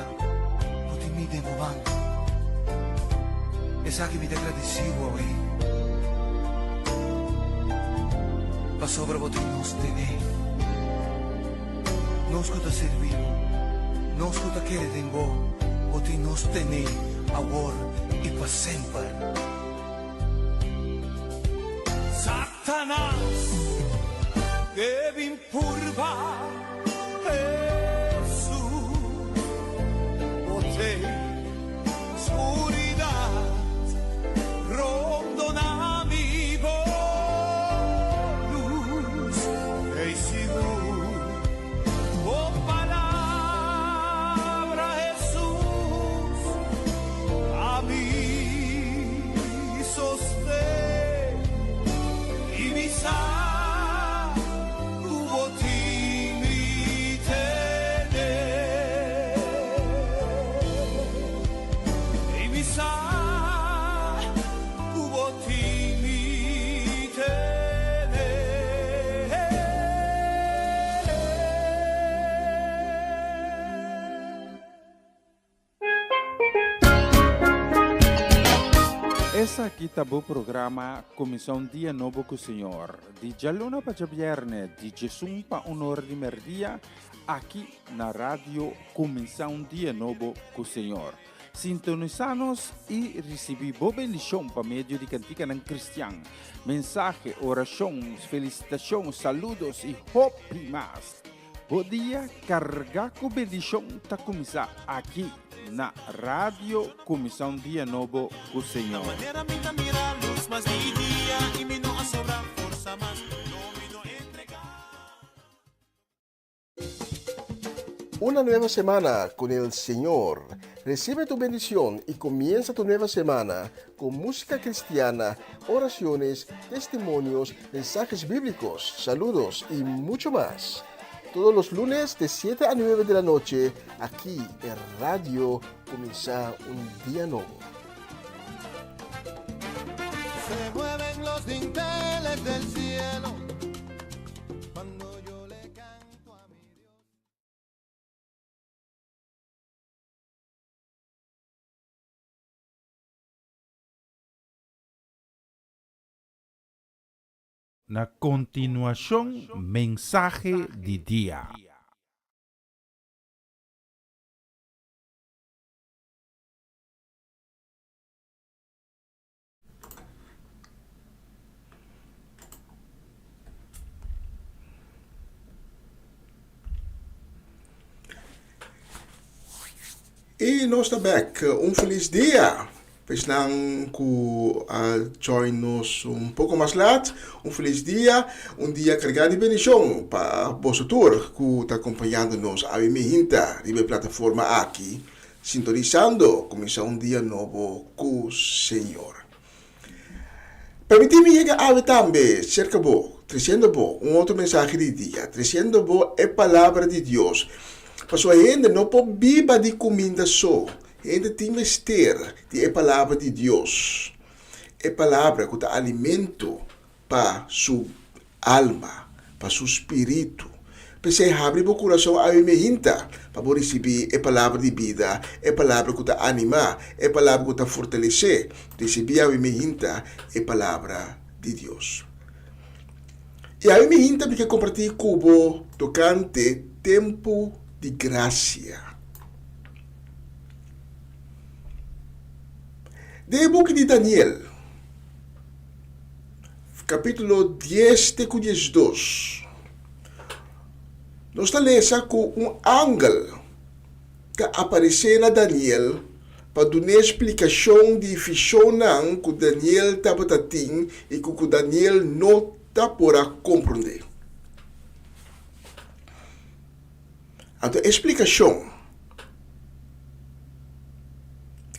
G: bo tin mi den bo man. Esaki mi ta gradisí bo awe, pasobra bo tin nos tene, nos ku ta sirbi bo, nos ku ta kere den bo, bo tin nos tene awor i pa semper.
E: Satanas ke bin purba Hesus, bo te skuridat rondona mi bo lus, ei sigur bo palabra Hesus ta mi sosten i mi sa ku bo tin mi tene. I mi sa ku bo tin mi tene.
C: Esaki ta bo programa Kuminsá un Dia Nobo ku Señor, di djaluna pa djabièrnè di djesun pa un ora di mèrdia, aki na Radio Kuminsá un Dia Nobo ku Señor. Sintonisá nos i risibí bo bendishon pa medio di kantikanan kristian, mensahe, orashon, felisitashon, saludos i hopi mas. Bo dia carga cu bendicion ta cuminsa aki na Radio Cuminsa un Dia Nobo cu Señor.
A: Una nueva semana con el Señor. Recibe tu bendición y comienza tu nueva semana con música cristiana, oraciones, testimonios, mensajes bíblicos, saludos y mucho más. Todos los lunes de 7 a 9 de la noche, aquí en Radio Comienza un Día Nuevo.
E: Se mueven los dinteles del cielo cuando yo le canto a mi Dios.
C: Na kontinuashon mensahe di dia.
A: Y nos ta bek. Un feliz dia. Pa esnan ku a join nos un poko mas lat, un felis dia, un dia kargá di bendishon pa boso tur ku ta kompañando nos awe mihinta riba e plataforma aki, sintonisando kuminsá un dia nobo ku Señor. Permití mi yega awe tambe serka bo, tresiendo bo un otro mensahe di dia, tresiendo bo e Palabra di Dios. Pasobra hende no por biba di kuminda so, Hende tin mester di e Palabra di Dios, e Palabra ku ta alimento pa su alma, pa su spiritu. P'esei habri bo kurason awe mehinta pa bo risibí e Palabra di bida, e Palabra ku ta animá, e Palabra ku ta fortalesé. Risibí awe mehinta e Palabra di Dios. I awe mehinta mi ke kompartí ku bo tokante tempu di grasia. Den e buki di Daniel, kapítulo dies te ku diesdos, nos ta lesa ku un angel ta aparesé na Daniel pa dun'é splikashon di vishonnan ku Daniel tabata tin i ku ku Daniel no ta por a komprondé. Anto e splikashon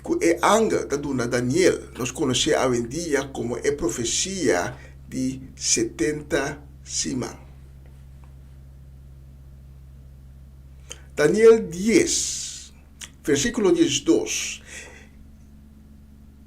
A: ku e angel ta duna Daniel, nos konosé awendia komo e profesia di setenta siman. Daniel dies, versíkulo diesdos,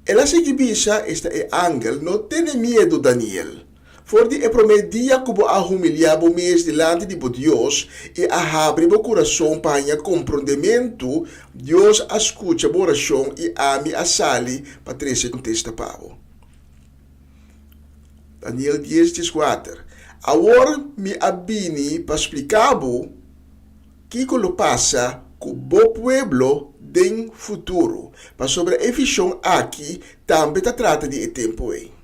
A: El a sigui bisa, esta e angel, No tene miedu, Daniel. For di e promé dia ku bo a humiliá bo mes dilanti di bo Dios i a habri bo kurason pa haña komprondementu, Dios a skucha bo orashon i ami a sali pa trese kontesta pa bo. Daniel dies dieskuater Awor mi a bini pa splika bo kiko lo pasa ku bo pueblo den futuro, pasobra e vishon aki tambe ta trata di e tempu ei.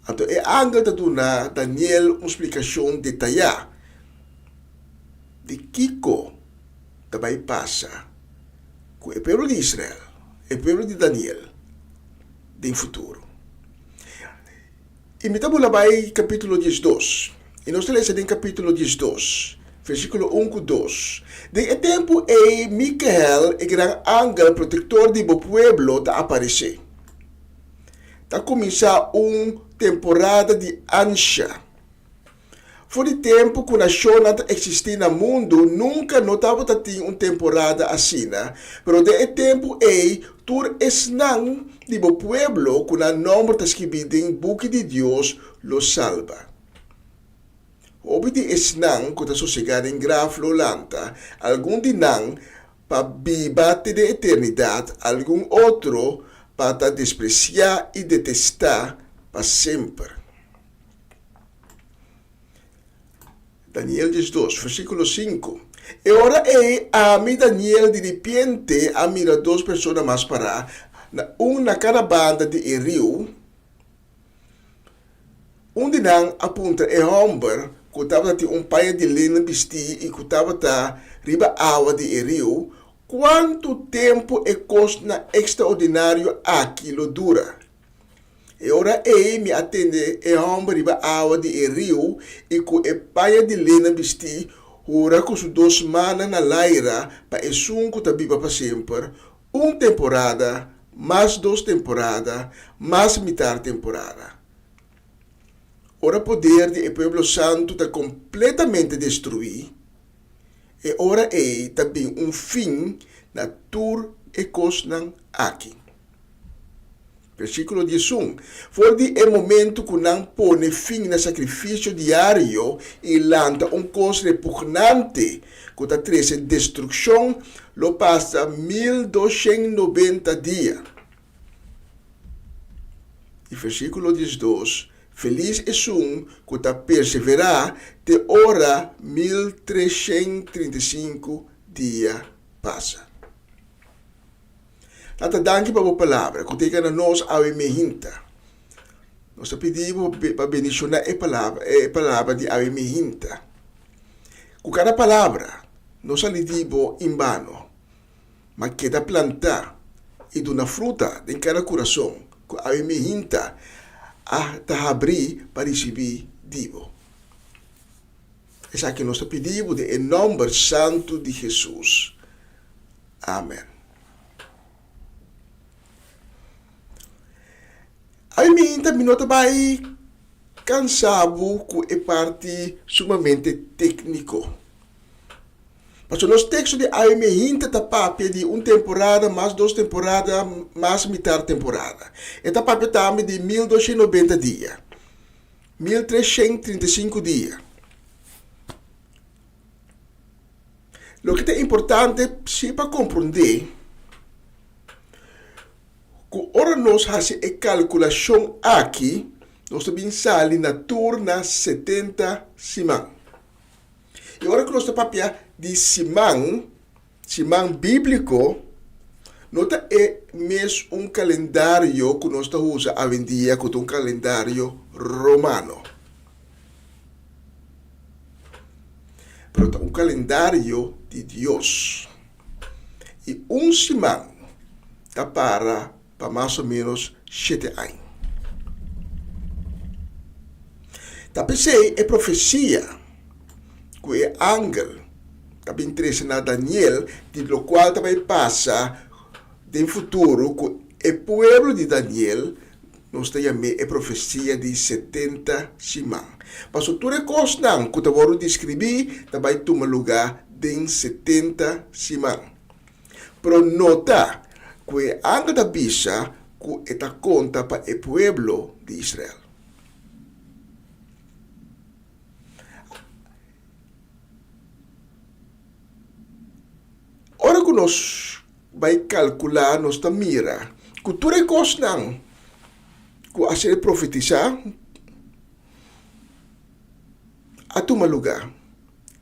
A: Anto e angel ta duna Daniel un splikashon detayá di kiko ta bai pasa ku e pueblo di Israel, e pueblo di Daniel, den futuro. I mi ta bula bai kapítulo diesdos, i nos ta lesa den kapítulo diesdos, versíkulo un ku dos, Den e tempu ei Mikael, e gran angel protektor di bo pueblo, ta aparesé. Ta kuminsá un temporada di ansha. For di tempu ku nashonnan ta eksistí na mundu, nunka no tabata tin un temporada asina, pero den e tempu ei tur esnan di bo pueblo ku nan nòmber ta skibí den buki di Dios lo salba. Hopi di esnan ku ta sosegá den graf lo lanta, algun di nan pa biba te den eternidat, algun otro pa ta despresiá i detestá pa semper. Daniel diesdos, versíkulo sinku, E ora ei ami, Daniel, diripiente a mira dos persona mas pará, na un na kada banda di e riu. Un di nan a puntra e hòmber ku tabata tin un paña di lenen bistí i ku tabata riba awa di e riu, Kuantu tempu e kosnan ekstraordinario aki lo dura? E ora ei mi a tende e hòmber riba awa di e riu i ku e paña di lenen bistí hura ku su dos mannan na laira pa esun ku ta biba pa semper, un temporada, mas dos temporada, mas mitar temporada. Ora poder di e pueblo santu ta kompletamente destruí, e ora ei ta bin un fin na tur e kosnan aki. Versíkulo diesun, For di e momentu ku nan pone fin na sakrifisio diario i lanta un kos repugnante ku ta trese destrukshon, lo pasa mil doshen nobenta dia. I versíkulo diesdos, Felis esun ku ta perseverá te ora 1335 dia pasa. Tata danki pa bo palabra ku ta yega na nos awe mehinta. Nos ta pidi bo pa bendishona e palabra e palabra di awe mehinta. Ku kada palabra no sali di bo en bano, ma keda plantá. i duna fruta den kada kurason ku awe mi hinta a ta habrí pa risibí di bo. Esaki nos ta pidi bo den e nòmber santu di Hesus. Amen. Awe mi hinta mi no ta bai kansa bo ku e parti sumamente tékniko. Pasobra nos teksto di awe mi hinta ta papia di un temporada mas dos temporada mas mitar temporada. E ta papia tambe di 1290 dia. 1335 dia. Loke ta importante si pa komprondé ku ora nos hasi e kalkulashon aki nos ta bin sali na tur na 70 siman. I ora ku nos ta papia di siman, siman bíbliko, no ta e mes un kalendario ku nos ta usa awendia ku ta un kalendario romano. Pero ta un kalendario di Dios. I un siman ta para pa mas o ménos shete aña. Ta p'esei e profesia ku e angel ta bin trese na Daniel di lokual ta bai pasa den futuro ku e pueblo di Daniel, nos ta yam'é e profesia di setenta siman. Pasobra tur e kosnan ku ta wòrdu deskribí ta bai tuma lugá den setenta siman. Pero nota ku e angel ta bisa ku e ta konta pa e pueblo di Israel. Ora ku nos bai kalkulá nos ta mira ku tur e kosnan ku a ser profetisá a tuma lugá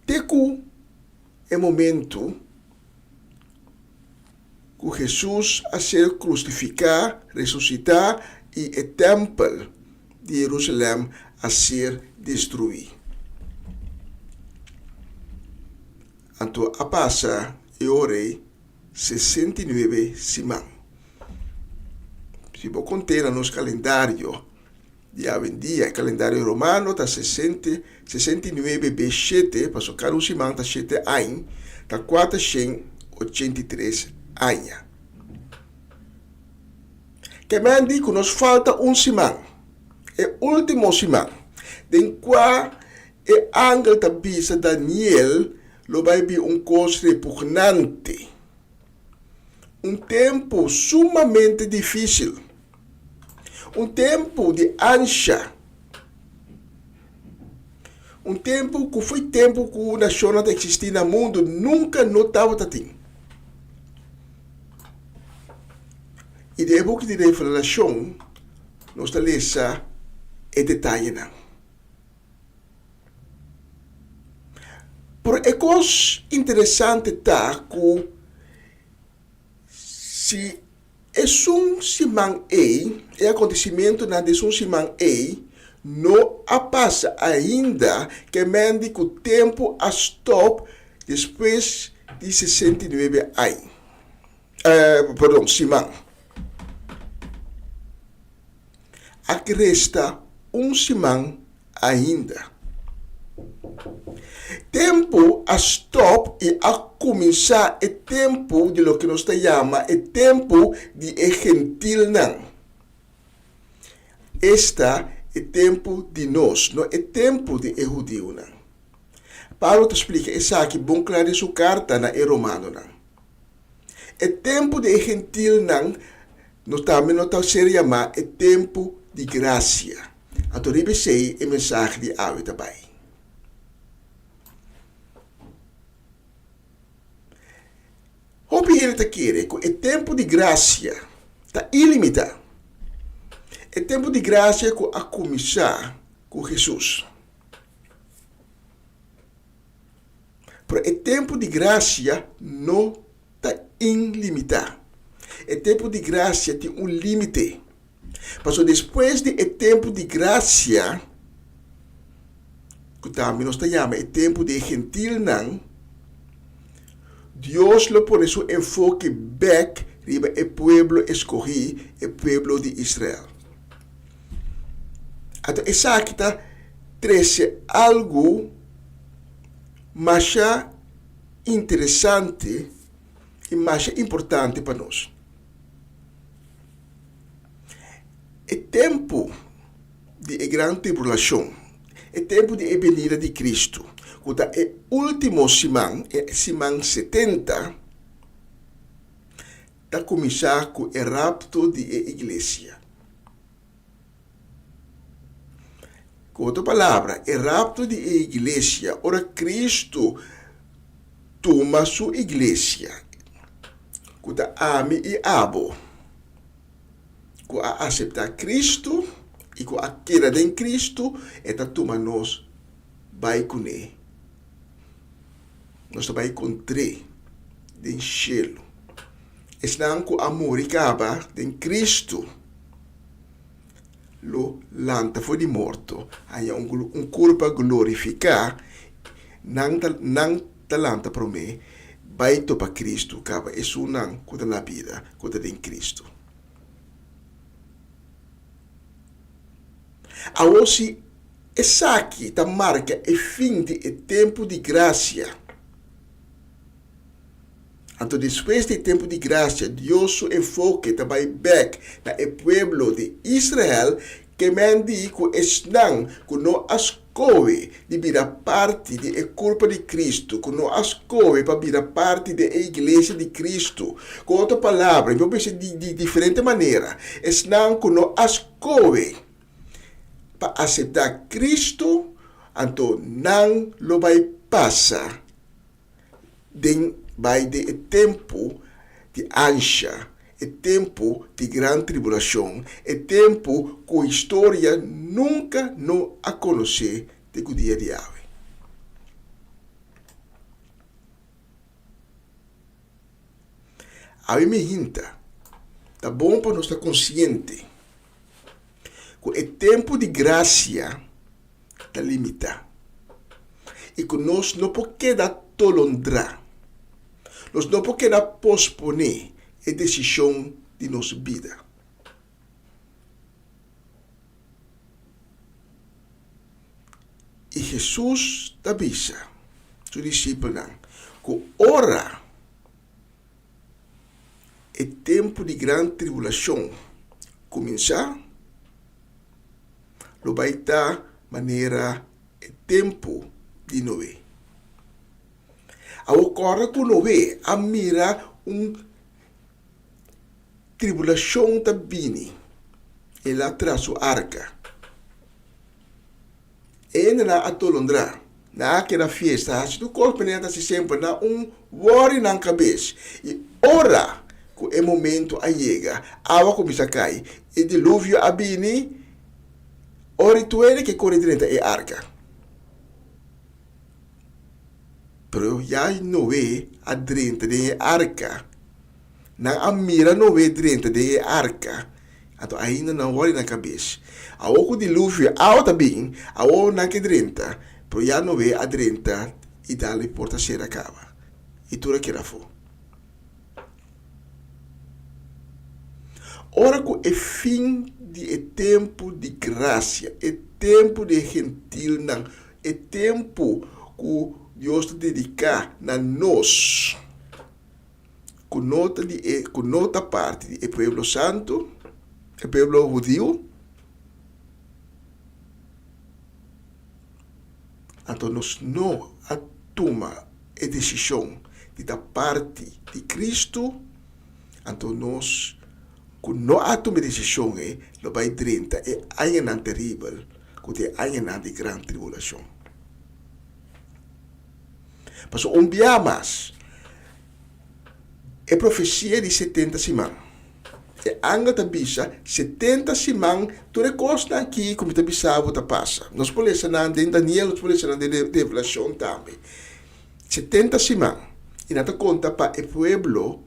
A: te ku e momentu ku Hesus a ser krusifiká, resusitá i e tèmpel di Yerusalèm a ser destruí. Anto a pasa e ora ei 69 siman. Si bo kont'é na nos kalendario di awendia, e kalendario romano ta 69 be shete, pasobra kada un siman ta shete añ, ta 483 aña. Ke men di ku nos falta un siman, e último siman, den kua e angel ta bisa Daniel lo bai bin un kos repugnante. Un tempu sumamente difísil. Un tempu di ansha. Un tempu ku foi tempu ku nashonnan ta eksistí na mundu nunka no tabata tin. I den e buki di Revelashon nos ta lesa e detayenan. Pero e kos interesante ta ku si esun siman ei, e akontesimentunan di esun siman ei no a pasa ainda, ke men di ku tempu a stòp despues di 69 aña, perdon, siman. A resta un siman ainda. Tempu a stòp i a kuminsá e tempu di loke nos ta yama e tempu di e gentilnan. Esta e tempu di nos, no e tempu di e hudiunan. Pablo ta splika esaki bon kla den su karta na e romanonan. E tempu di e gentilnan no tambe no ta ser yamá e tempu di grasia. Anto riba esei e mensahe di awe ta bai. Hopi hende ta kere ku e tempu di grasia ta ilimitá. E tempu di grasia ku a kuminsá ku Hesus. Pero e tempu di grasia no ta inlimitá. E tempu di grasia tin un límite. Pasobra despues di e tempu di grasia, ku tambe nos ta yama e tempu di e gentilnan, Dios lo pone su enfoke bèk riba e pueblo eskohí, e pueblo di Israel. Anto esaki ta trese algu masha interesante i masha importante pa nos. E tempu di e gran tribulashon, e tempu di e benida di Kristu, ku ta e último siman, e siman setenta, ta kuminsá ku e rapto di e iglesia. Ku otro palabra, e rapto di e iglesia, ora Kristu tuma su iglesia, ku ta ami i abo, ku a aseptá Kristu i ku a keda den Kristu, e ta tuma nos bai kuné. Nos ta bai kontr'é den shelu. Esnan ku a muri kaba den Kristu lo lanta for di morto, haña un kurpa glorifiká, nan ta nan ta lanta promé bai topa Kristu kaba esunnan ku ta na bida ku ta den Kristu. Awor si esaki ta marka e fin di e tempu di grasia, anto despues di e tempu di grasia Dios su enfoke ta bai bèk na e pueblo di Israel, ke men di ku esnan ku no a skohe di bira parti di e kurpa di Kristu, ku no a skohe pa bira parti di e iglesia di Kristu. Ku otro palabra, mi por bisa di diferente manera, esnan ku no a skohe pa aseptá Kristu, anto nan lo bai pasa den bai den e tempu di ansha, e tempu di gran tribulashon, e tempu ku historia nunka no a konosé te ku dia di awe. Awe mi hinta, ta bon pa nos ta konsiente ku e tempu di grasia ta limitá i ku nos no por keda tolondrá. Nos no por keda posponé e desishon di nos bida. I Hesus ta bisa su disipelnan ku ora e tempu di gran tribulashon kuminsá, lo bai ta manera e tempu di Noe. Awor kòrda ku Noe a mira un tribulashon ta bini, el a traha su arka. E hendenan a tolondrá. Nan a keda fiesta, hasi tur kos manera ta hasi semper, nan un wòri nan kabes. I ora ku e momento a yega, awa kuminsá kai, e diluvio a bini, ora i tur hende ke kore drenta e arka. Pero ya Noe a drenta den e arka. Nan a mira Noe drenta den e arka. Anto ainda nan wòrdu na kabes. Awor ku diluvio awa ta bin, awor nan ke drenta, pero ya Noe a drenta i dal e porta sera kaba, i tur a keda afó. Ora ku e fin di e tempu di grasia, e tempu di e gentilnan, e tempu ku Dios ta dediká na nos, ku no ta di e ku no ta parti di e pueblo santu, e pueblo hudiu, anto nos no a tuma e desishon di ta parti di Kristu, anto nos ku no a tuma e desishon ei lo bai drenta e añanan teribel ku ta e añanan di gran tribulashon. Pasobra un bia mas, e profesia di setenta siman. E angel ta bisa, setenta siman, tur e kosnan aki ku mi ta bisa bo ta pasa. Nos por lesa nan den Daniel, nos por lesa nan den Revelashon tambe. Setenta siman, i nan ta konta pa e pueblo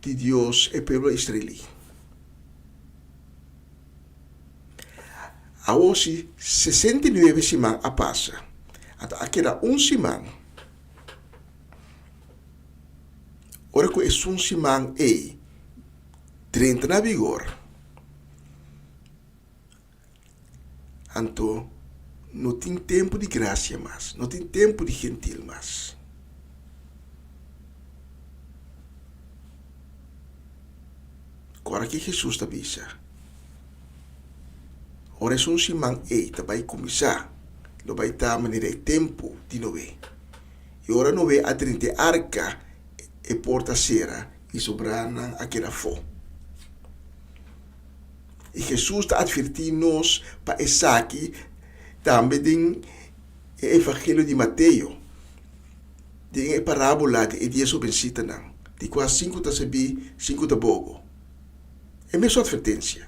A: di Dios, e pueblo israelí. Awor si 69 siman a pasa, anto a keda un siman. Ora ku esun siman ei. drenta na vigor, anto no tin tempu di grasia mas, no tin tempu di gentil mas. Kora ki Hesus ta bisa, Ora esun siman ei ta bai kuminsá, lo bai ta manera e tempu di Noé. I ora Noé a drenta e arka, e porta a sera i sobranan a keda afó. I Hesus ta atvertí nos pa esaki tambe den e Evangelio di Mateo, den e parábola di e dies hobensitanan, di kua sinku ta sabí, sinku ta bobo. E mesun atvertensia.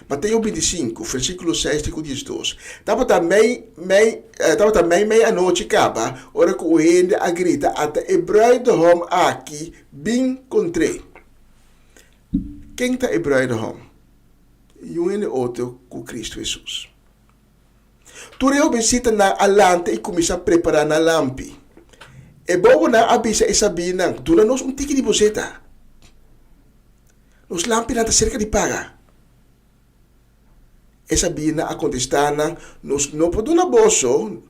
A: Mateo bintisinku, versíkulo seis te ku diesdos, Tabata mei mei tabata mei mei anochi kaba ora ku un hende a grita, Ata e bruidehom aki, bin kontr'é. Ken ta e bruidehom? Niun hende otro ku Kristu Hesus. Tur e hobensitanan a lanta i kuminsá prepará nan lampi. E bobonan a bisa e sabínan, Duna nos un tiki di boseta. Nos lampinan ta serka di paga. E sabínan a kontestá nan, Nos no por duna boso,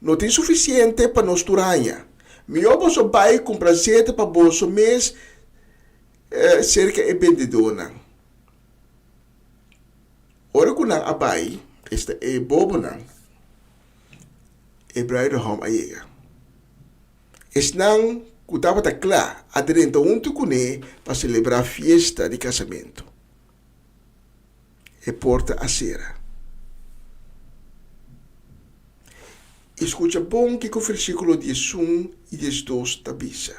A: no tin sufisiente pa nos tur haña. Mihó boso bai kumpra zeta pa boso mes serka e bendedónan. Ora ku nan a bai, esta e bobonan, e bruidehom a yega. Esnan ku tabata kla a drenta huntu kuné pa selebrá fiesta di kasamentu. E porta a sera. I skucha bon kiko versíkulo diesun i diesdos ta bisa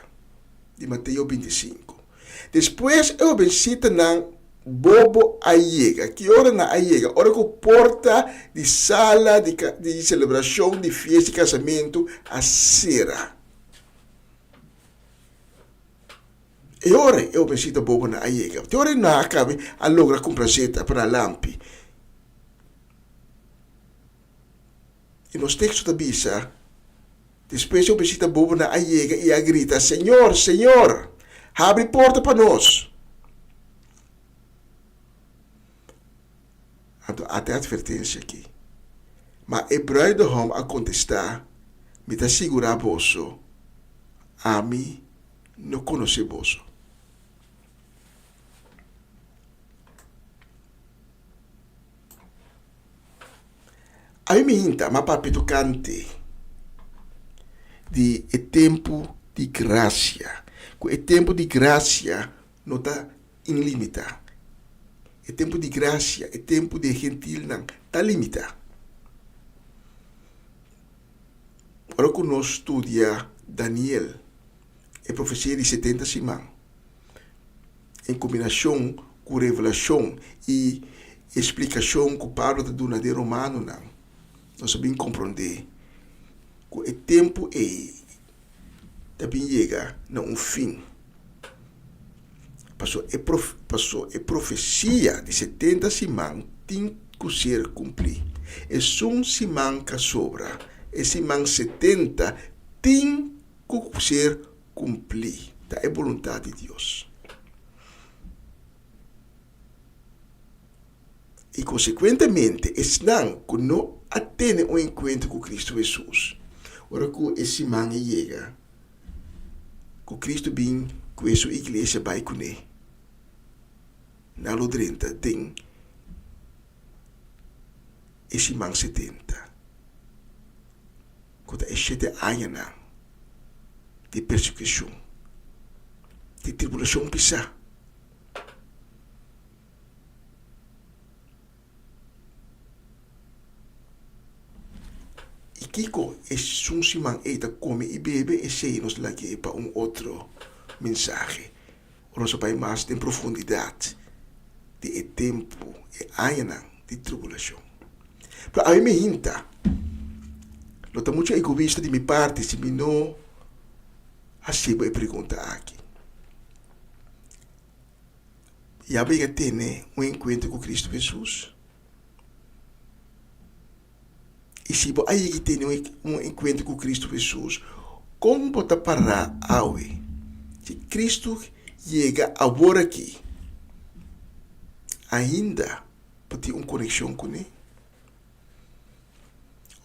A: di Mateo bintisinku. Despues e hobensitanan bobo a yega. Ki ora nan a yega? Ora ku porta di sala di di selebrashon di fiesta di kasamentu a sera. E ora e hobensita bobonan a yega. Te ora nan a kabe a logra kumpra zeta pa nan lampi. I nos teksto ta bisa, Despues e hobensita bobonan a yega i a grita, Señor, Señor, habri porta pa nos! Anto ata e atvertensia aki. Ma e bruidehom a kontestá, Mi ta sigurá boso, ami no konosé boso. Ami mi hinta ma papia tokante di e tempu di grasia, ku e tempu di grasia no ta inlimitá. E tempu di grasia, e tempu di e gentilnan ta limitá. Ora ku nos studia Daniel, e profesia di setenta siman, en kombinashon ku revelashon i e splikashon ku Pablo ta duna den Romanonan, nos a bin komprondé ku e tempu ei ta bin yega na un fin. Paso e paso e profesia di setenta siman tin ku ser kumplí. Esun siman ka sobra, e siman setenta tin ku ser kumplí. Ta e boluntat di Dios. I konsekuentemente esnan ku no a tene un enkuentro ku Kristu Hesus, ora ku e siman a yega, ku Kristu bin ku e su iglesia bai kuné, nan lo drenta den e siman setenta, ku ta e shete añanan di persekushon, di tribulashon pisá. I kiko esun siman ei ta kome i bebe, esei nos lag'é pa un otro mensahe. Ora nos a bai mas den profundidat di e tempu, e añanan di tribulashon. Pero ami mi hinta, lo ta muchu egoista di mi parti si mi no hasi bo e pregunta aki. Ya bo yega tene un enkuentro ku Kristu Hesus? I si bo a yega tene un enkuentro ku Kristu Hesus, kon bo ta pará awe? Si Kristu yega awor aki. Ainda bo tin un konekshon kuné?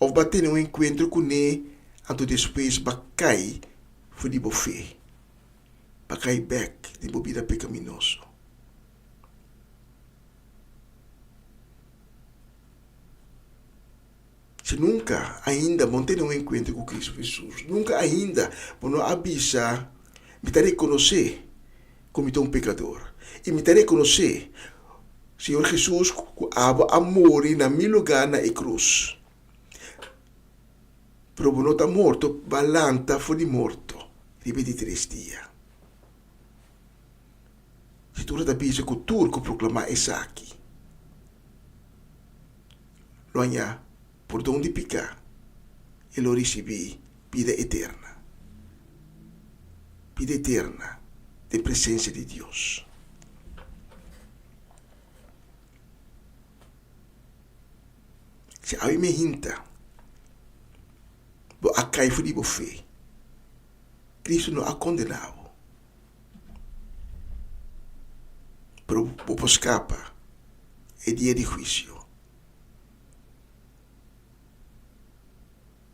A: Òf bo a tene un enkuentro kuné anto despues bo a kai for di bo fe, bo a kai bèk den bo bida pekaminoso? Si nunka ainda bo no tene un enkuentro ku Kristu Hesus, nunka ainda bo no a bisa, Mi ta rekonosé ku mi ta un pekador, i mi ta rekonosé, Señor Hesus, ku abo a muri na mi lugá na e krus. Pero bo no ta morto, bo a lanta for di morto riba e di tres dia. Skritura ta bisa ku tur ku proklamá esaki lo haña pordon di piká i lo risibí bida eterna, bida eterna den presensia di Dios. Si awe mi hinta, bo a kai for di bo fe, Kristu no a kondená bo. Pero bo por skapa e dia di huisio.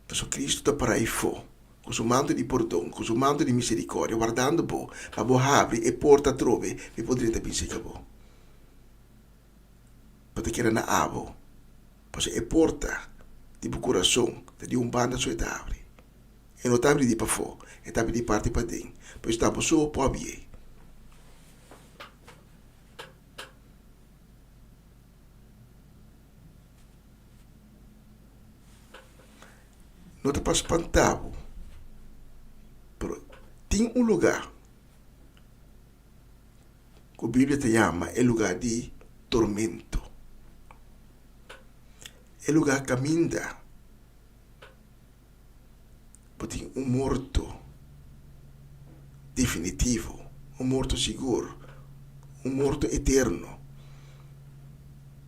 A: Pasobra Kristu ta pará ei-fó ku su manto di pordon, ku su manto di miserikòrdia, wardando bo pa bo habri e porta atrobe pa e por drenta bin serka bo. Bo ta keda na abo, pasobra e porta di bo kurason ta di un banda so e ta habri. E no ta abri di pafó, e ta abri di parti paden. Pues ta bo so por abié. No ta pa spantá bo, pero tin un lugá ku Biblia ta yama e lugá di tormento. E lugá kaminda bo tin un morto definitivo, un morto sigur, un morto eterno.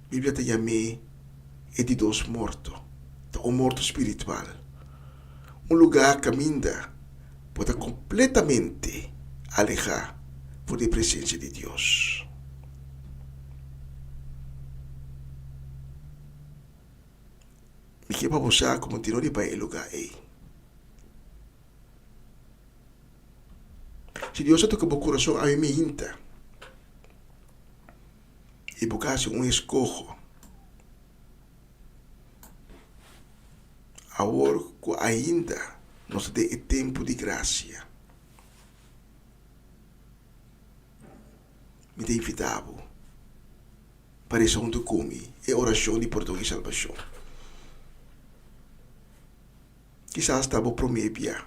A: Biblia ta yam'é e di dos morto, ta un morto spiritual, un lugá kaminda bo ta kompletamente alehá for di e presensia di Dios. Mi ke pa bo sa ku bo tin no di bai e lugá ei. Si Dios a toka bo kurason awe mihinta i bo ka hasi un eskoho awor ku ainda nos ta den e tempu di grasia, mi ta invitá bo. Pa resa huntu ku mi e orashon di pordon i salbashon. Kisas ta bo promé bia,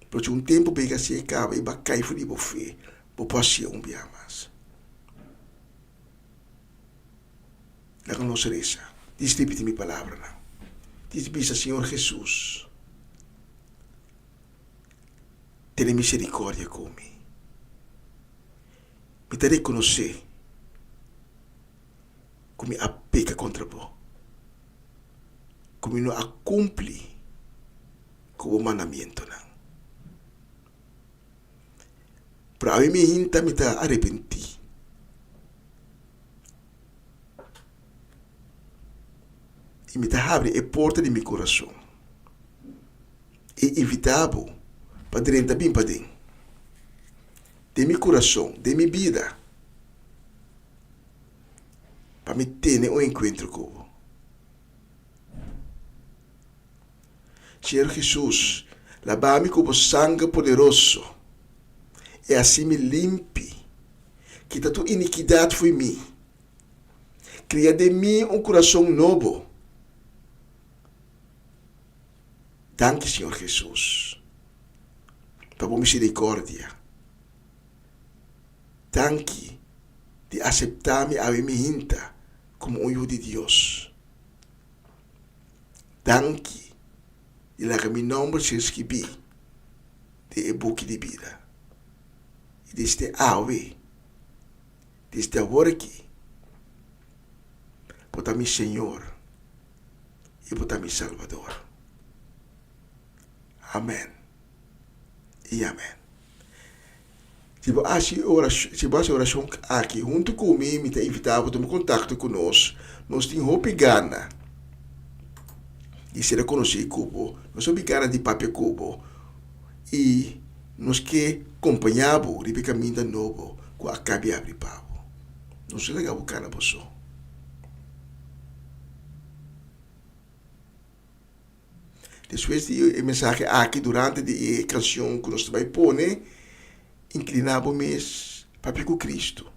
A: pero si un tempu bega así e kaba i bo a kai for di bo fe, bo por hasié un bia mas. Laga nos resa. Dis ripití mi palabranan. Dis bisa, Señor Hesus, tene miserikordia ku mi. Mi ta rekonosé ku mi a peka kontra bo, ku mi no a kumpli ku bo mandamentunan. Pero awe mi hinta mi ta arepentí. I mi ta habri e porta di mi kurason i invitá bo pa drenta bin paden. Den mi kurason, den mi bida, pa mi tene un enkuentro ku bo. Señor Hesus, laba mi ku bo sanger poderoso i hasi mi limpi. Kita tur inikidat fo'i mi. Kria den mi un kurason nobo. Danki, Señor Hesus, pa bo misericordia. Danki di acepta mi awe mi hinta como un yu di Dios. Danki di laga mi nomber ser skibi den e buki di bida. I desde awe, desde awor aki, bo ta mi Señor. i bo ta mi Salbador. Amen i amen. Si bo hasi orashon, si bo hasi orashon aki huntu ku mi, mi ta invitá bo tuma kontakto ku nos. Nos tin hopi gana di ser konosí ku bo. Nos hopi gana di papia ku bo i nos ke kompañá bo riba e kaminda nobo ku a kabi abri pa bo. Nos no laga bo kana bo so. Despues di e mensahe aki, durante di e kanshon ku nos ta bai pone, inkliná bo mes papia ku Kristu.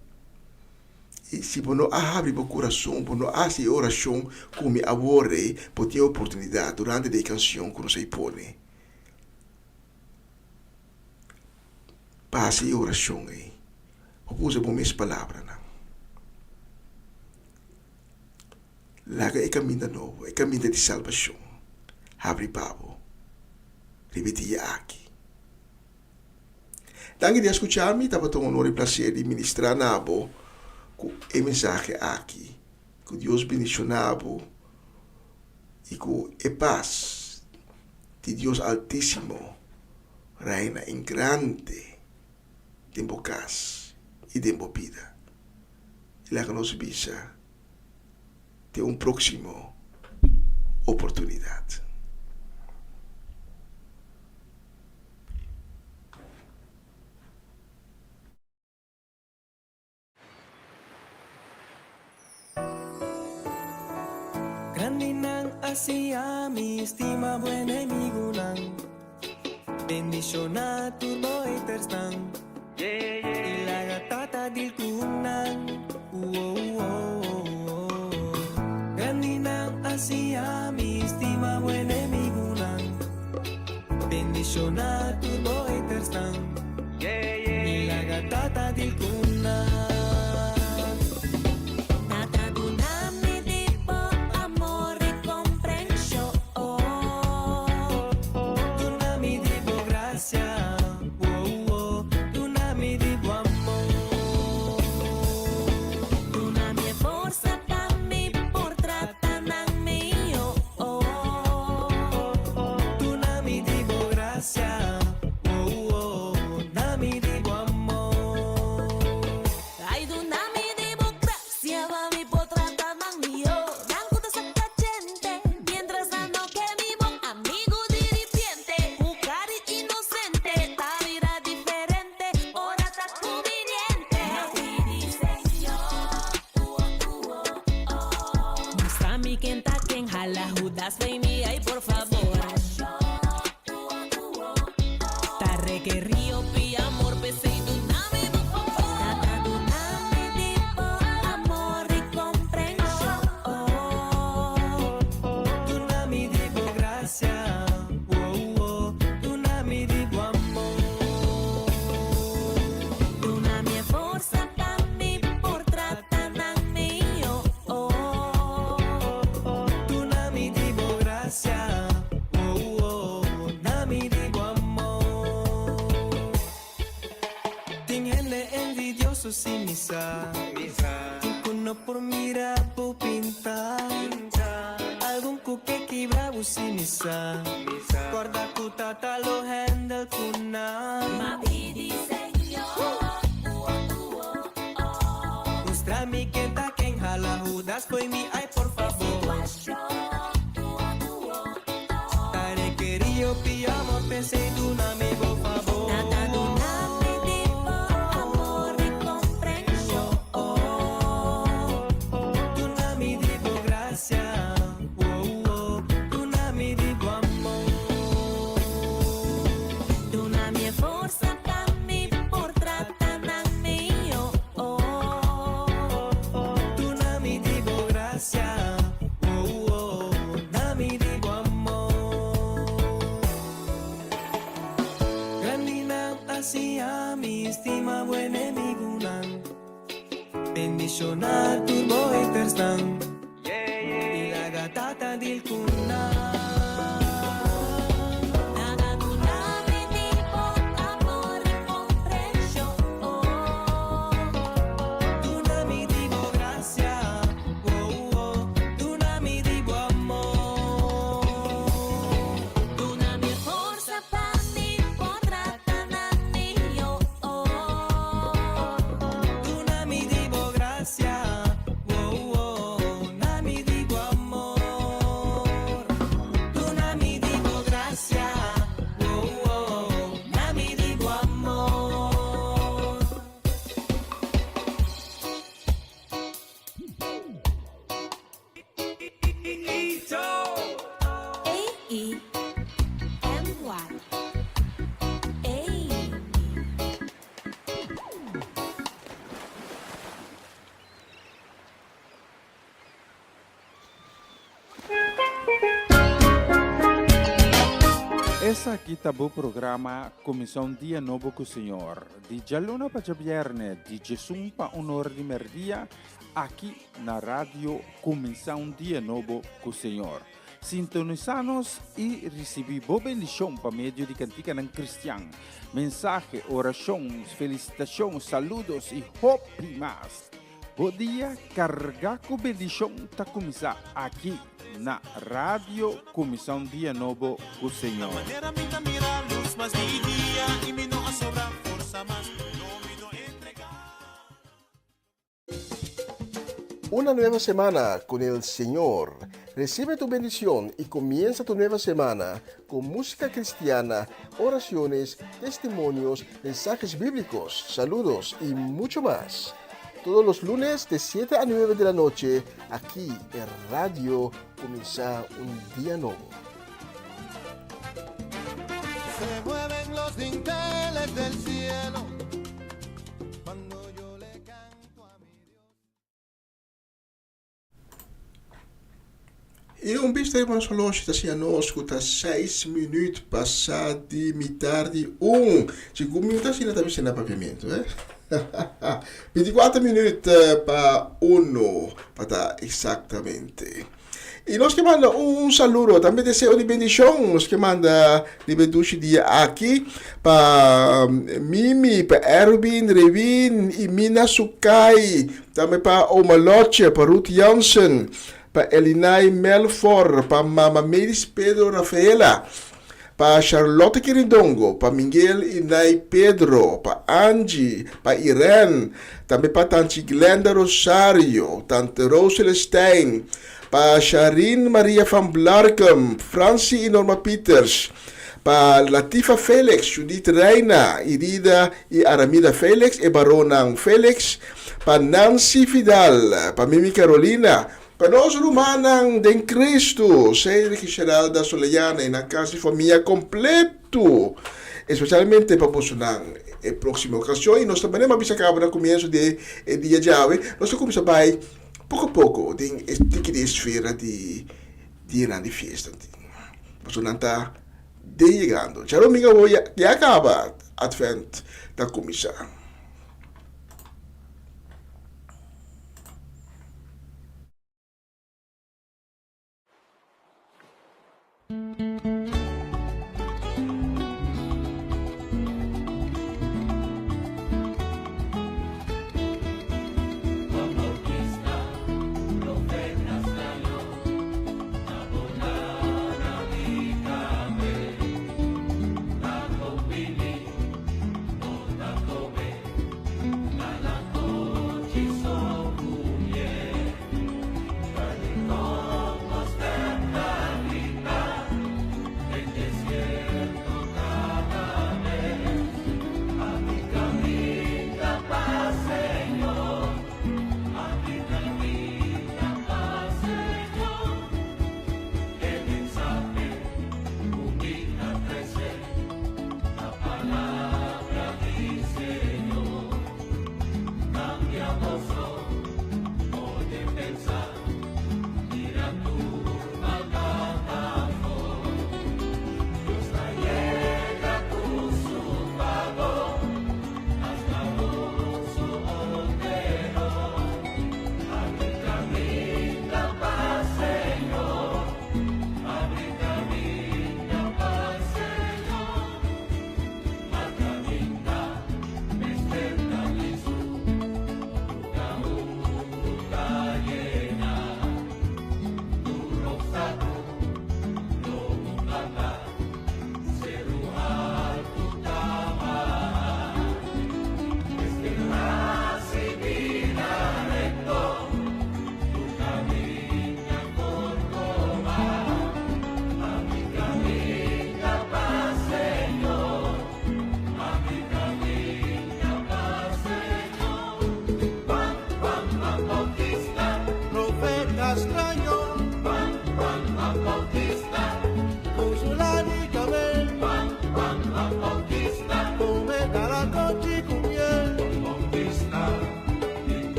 A: I si bo no a habri bo kurason, bo no a hasi e orashon ku mi awor ei, bo tin e oportunidat durante di e kanshon ku nos a pone pa hasi e orashon ei. Bo por usa bo mes palabranan. Laga e kaminda nobo, e kaminda di salbashon, habri pa bo riba e dia aki. Danki di a skucha mi, tabata un honor i plaser di ministra na bo ku e mensahe aki. Ku Dios bendishona bo i ku e pas di Dios Altisimo reina en grande den bo kas i den bo bida. I laga nos bisa. te un próksimo oportunidat.
B: Grandinan a siña mi stima bo enemigunan, bendishoná tur bo hatersnan. I laga tata deal ku nan. Grandinan a siña mi stima bo enemigunan, bendishoná tur bo hatersnan. I laga tata deal ku nan.
H: Tata duna mi di bo amor i komprenshon.
B: Duna mi di bo grasia. Duna mi di bo amor.
H: Duna mi e forsa pa mi por trata nan mihó.
B: Duna mi di bo grasia. Duna mi di bo amor.
H: Ay, duna mi di bo grasia pa mi por trata nan mihó. Nan ku ta saka chente mientras nan no ke mi bon amigu di ripiente. Ku kari inosente ta bira diferente ora ta kuminiente. Mustra mi ken ta ken, hala Judas fei mi ay por favor. Ta rekerí hopi amor p'esei duna mi bo favor. Tata duna mi di bo amor i komprenshon.
B: Duna mi di bo grasia. Duna mi di bo amor.
H: Duna mi e forsa pa mi por trata nan mihó.
B: Duna mi di bo grasia. Duna mi di bo amor. Tin hende envidioso si mi sa. Tin ku no por mira bo pinta. Algun ku ke kibra bo si mi sa. Kòrda ku Tata lo handle ku nan.
H: Ma pidi Señor.
B: Mustra mi ken ta ken hala Judas fo'i mi ay por favor. Ta rekerí hopi amor p'esei duna mi bo fabor.
H: Tata duna mi di bo amor i komprenshon.
B: Duna mi di bo grasia. Duna mi di bo amor.
H: Duna mi e forsa pa mi por trata nan mihó.
B: Duna mi di bo grasia. Duna mi di bo amor. Grandinan a siña mi stima bo enemigunan, bendishoná tur bo hatersnan, i laga Tata deal ku nan.
H: Tata duna mi di bo amor i komprenshon.
B: Duna mi di bo grasia. Duna mi di bo amor.
H: Duna mi e forsa pa mi por trata nan mihó.
C: Esaki ta bo programa Kuminsá un Dia Nobo ku Señor, di djaluna pa djabièrnè di djesun pa un or di mèrdia, aki na Radio Kuminsá un Dia Nobo ku Señor. Sintonisá nos i risibí bo bendishon pa medio di kantikanan kristian, mensahe, orashon, felisitashon, saludos i hopi mas. Bo dia kargá ku bendishon ta kuminsá aki na Radio Kuminsá un Dia Nobo ku Señor.
A: Una nueva semana con el Señor. Recibe tu bendición y comienza tu nueva semana con música cristiana, oraciones, testimonios, mensajes bíblicos, saludos y mucho más. Todos los lunes de 7 a 9 de la noche, aquí en Radio Comienza un Día Nuevo.
I: Se mueven los dinteles del cielo cuando yo le canto a mi Dios.
A: I un bista riba nos holoshi ta siña nos ku ta seis minüt pasá di mitar di un. Segun mi ta asina ta bisa na papiamentu, eh? 24 minüt pa uno, pa ta eksaktamente. I nos ke manda un saludo, tambe deseo di bendishon nos ke manda riba e dushi dia aki pa Mimi, pa Erwin, Rewin i Mina Sukai, tambe pa Oma Lotje, pa Ruth Jansen, pa Elinay Melfor, pa Mama Melis Pedro Rafaela, pa Charlotte Kirindongo, pa Miguel i Nay Pedro, pa Angie, pa Irene, tambe pa Tanchi Glenda Rosario, Tante Rose Celestijn, pa Sharin Maria van Blarkum, Francie i Norma Pieters, pa Latifa Felix, Judith Reina, Irida i Aramida Felix, e baronnan Felix, pa Nancy Vidal, pa Mimi Carolina, pa nos rumannan den Cristo, Cedric i Geralda Soleyana i nan kas i famia kompleto, espesialmente pa bosonan e próksimo okashon. I nos ta manera mi a bisa kaba na komienso di e dia djawe, nos ta kuminsá bai poko poko den e tiki di esfera di dianan di fiesta. Pasobra nan ta den yegando. Djadomingo awor ya kaba Advent ta kuminsá.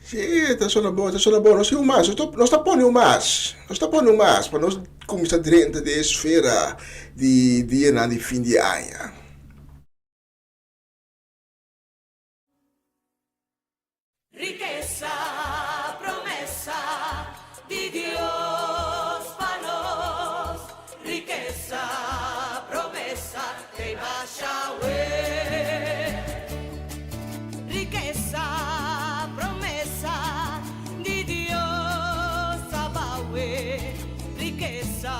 A: Sí, ta sona bon, ta sona bon. Nos tin un mas, nos ta pone un mas. Nos ta pone un mas pa nos kuminsá drenta den e esfera di dianan di fin di aña.
B: Rikesa, promesa di Dios pa nos. Rikesa, promesa t'ei basha we. Rikesa, promesa di Dios abawe. Rikesa,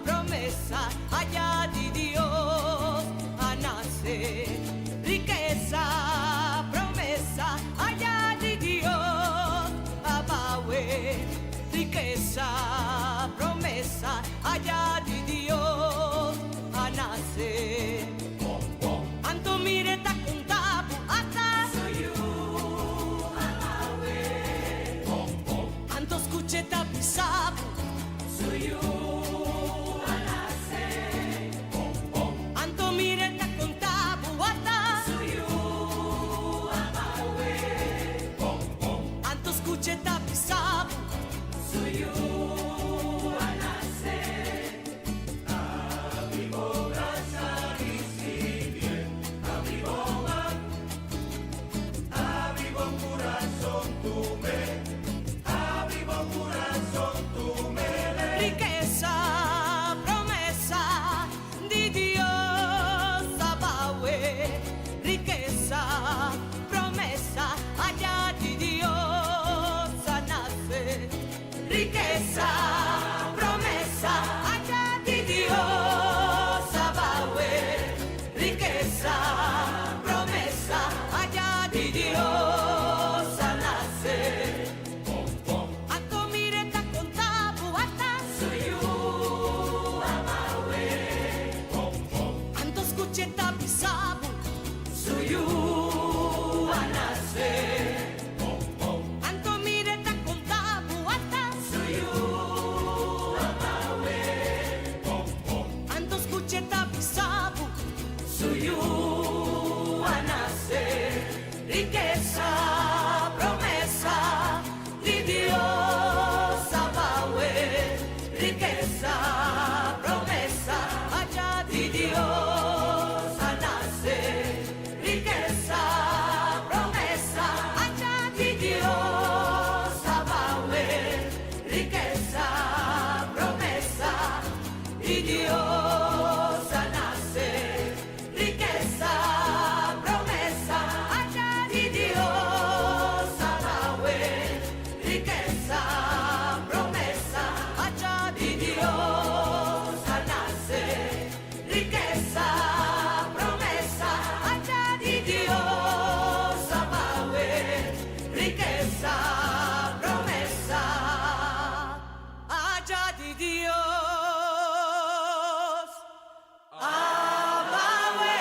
B: promesa allá di Dios a nase. Rikesa, promesa allá di Dios abawe. Rikesa, promesa allá di Dios a nase. Anto mire ta konta bo ata. Anto skuch'e ta bisa bo. Anto mire ta konta bo ata. Anto skuch'e ta bisa bo. Rikesa, promesa di Dios abawe. Rikesa, promesa allá di Dios a nase. Rikesa, promesa allá di Dios abawe. Rikesa, promesa allá di Dios a nase. Anto mire ta konta bo ata. Su yu abawe. Anto skuch'e ta bisa bo. Su yu a nase. Anto mire ta konta bo ata. Su yu abawe. Anto skuch'e ta bisa bo. Su yu a nase. Rikesa, promesa di Dios abawe. Rikesa, promesa allá di Dios a nase. Rikesa, promesa allá di Dios abawe. Rikesa, promesa di Dios a nase. Rikesa, promesa allá di Dios abawe. Rikesa, promesa allá di Dios a nase. Rikesa, promesa allá di Dios abawe. Rikesa, promesa allá di Dios abawe.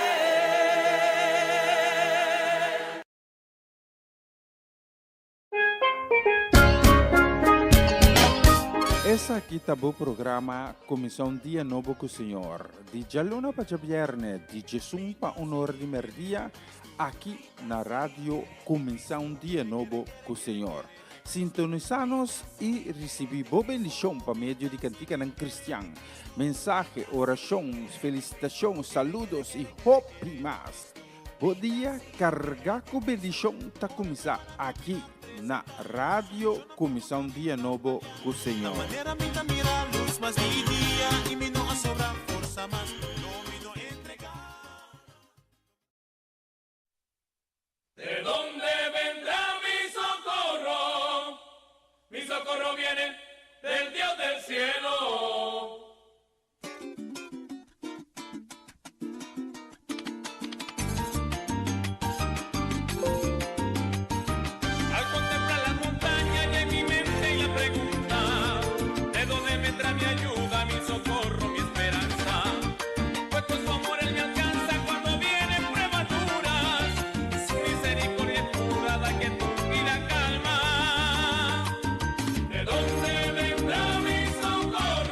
C: Esaki ta bo programa Kuminsá un Dia Nobo ku Señor, di djaluna pa djabièrnè di djesun pa un ora di mèrdia, aki na Radio Kuminsá un Dia Nobo ku Señor. Sintonisá nos i risibí bo bendishon pa medio di kantikanan kristian, mensahe, orashon, felisitashon, saludos i hopi mas. Bo dia kargá ku bendishon ta kuminsá aki na Radio Kuminsá un Dia Nobo ku Señor.
J: De donde vendrá mi socorro? Mi socorro viene del Dios del cielo. Al contemplar la montaña y en mi mente la pregunta, ¿de dónde vendrá mi ayuda, mi socorro, mi esperanza? Pues con su amor él me alcanza cuando vienen pruebas duras. Su misericordia es pura, da que tu vida calma. ¿De dónde vendrá mi socorro?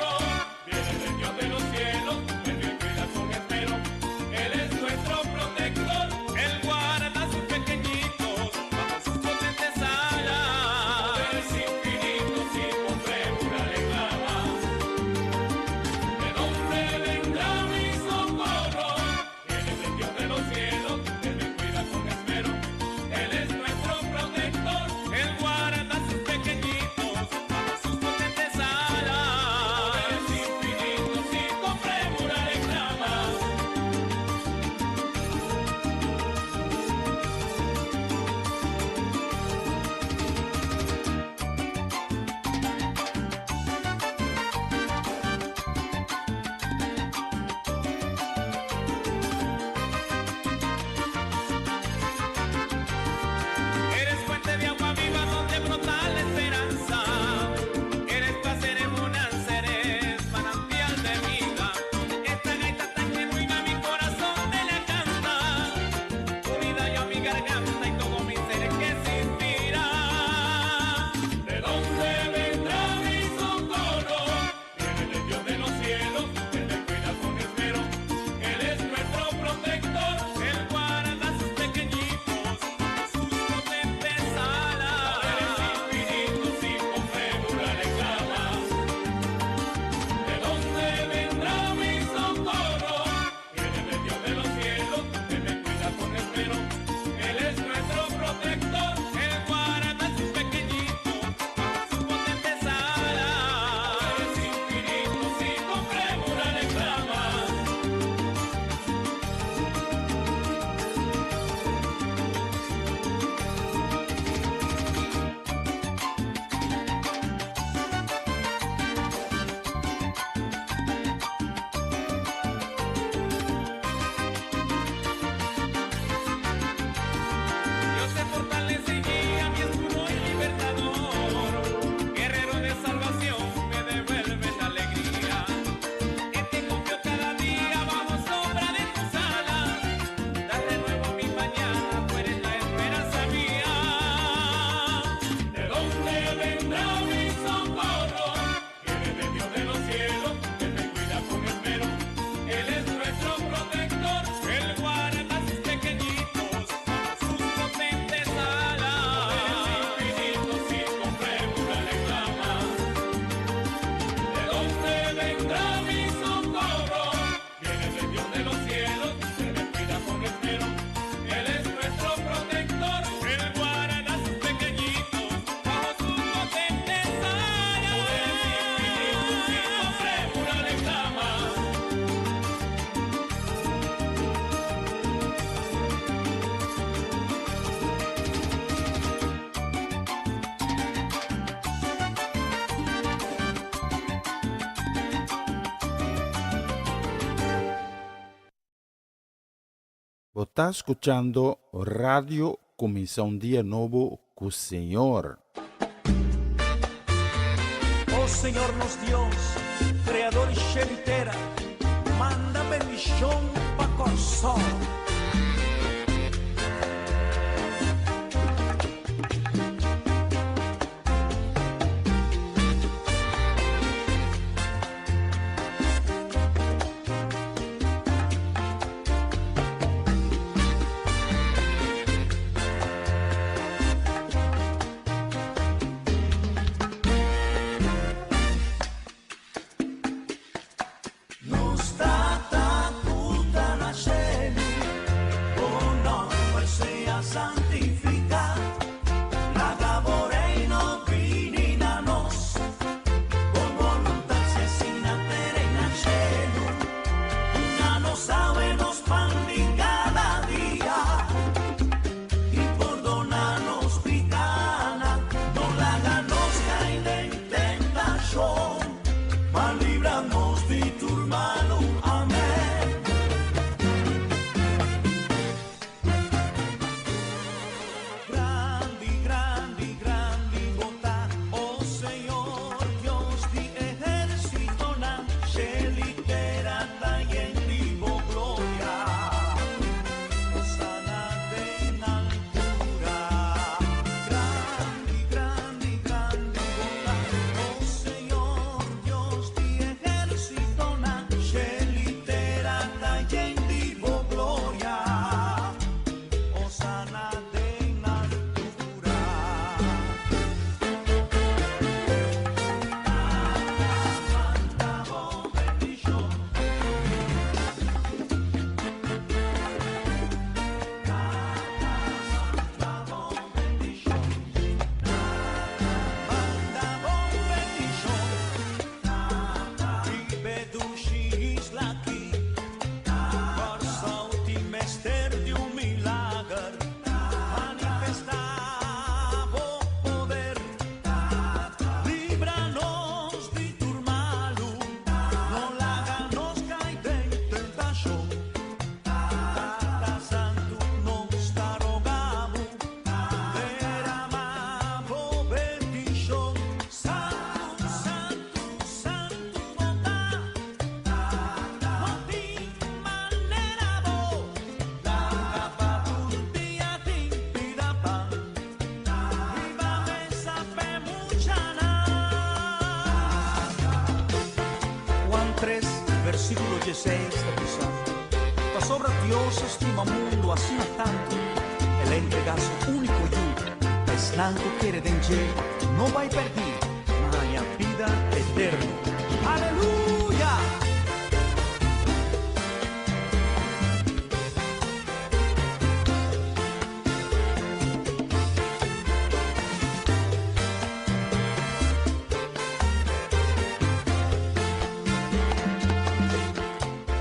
C: Bo ta skuchando Radio Kuminsá un Dia Nobo ku Señor.
E: Oh Señor nos Dios, Creador di shelu i tera, manda bendishon pa Kòrsou. Nos Tata ku ta na shelu, bo nòmber sea santifiká, laga bo reino bini na nos, bo boluntat sea asina tera i na shelu. Duna nos awe nos pan di kada dia, i pordoná nos pikánan, no laga nos kai den tentashon, ma libra nos di tur malu. Amèn. Grandi, grandi, grandi bo ta, o Señor, Dios di ehérsitonan, shelu i tera ta yen di bo gloria. Hosana den altura. Grandi, grandi, grandi bo ta, o Señor, Dios di ehérsitonan, shelu i tera ta yen di bo gloria. Hosana den altura. Manda bo bendishon. Manda bo bendishon. Manda bo bendishon. Riba e dushi isla aki. Kòrsou tin mester di un milager. Manifestá bo poder. Libra nos di tur malu. No laga nos kai den tentashon. Tata Santu, nos ta roga bo. Derama bo bendishon. Santu, santu, santu bo ta. No tin manera bo. Laga pa tur dia tin pida pan. Riba mesa p'e muchanan. Juan 3, versíkulo 16 ta bisa, Pasobra Dios a stima mundu asina tantu, El a entregá su úniko Yu, pa esnan ku kere den dje no bai pèrdí, ma haña bida eterno. Aleluya!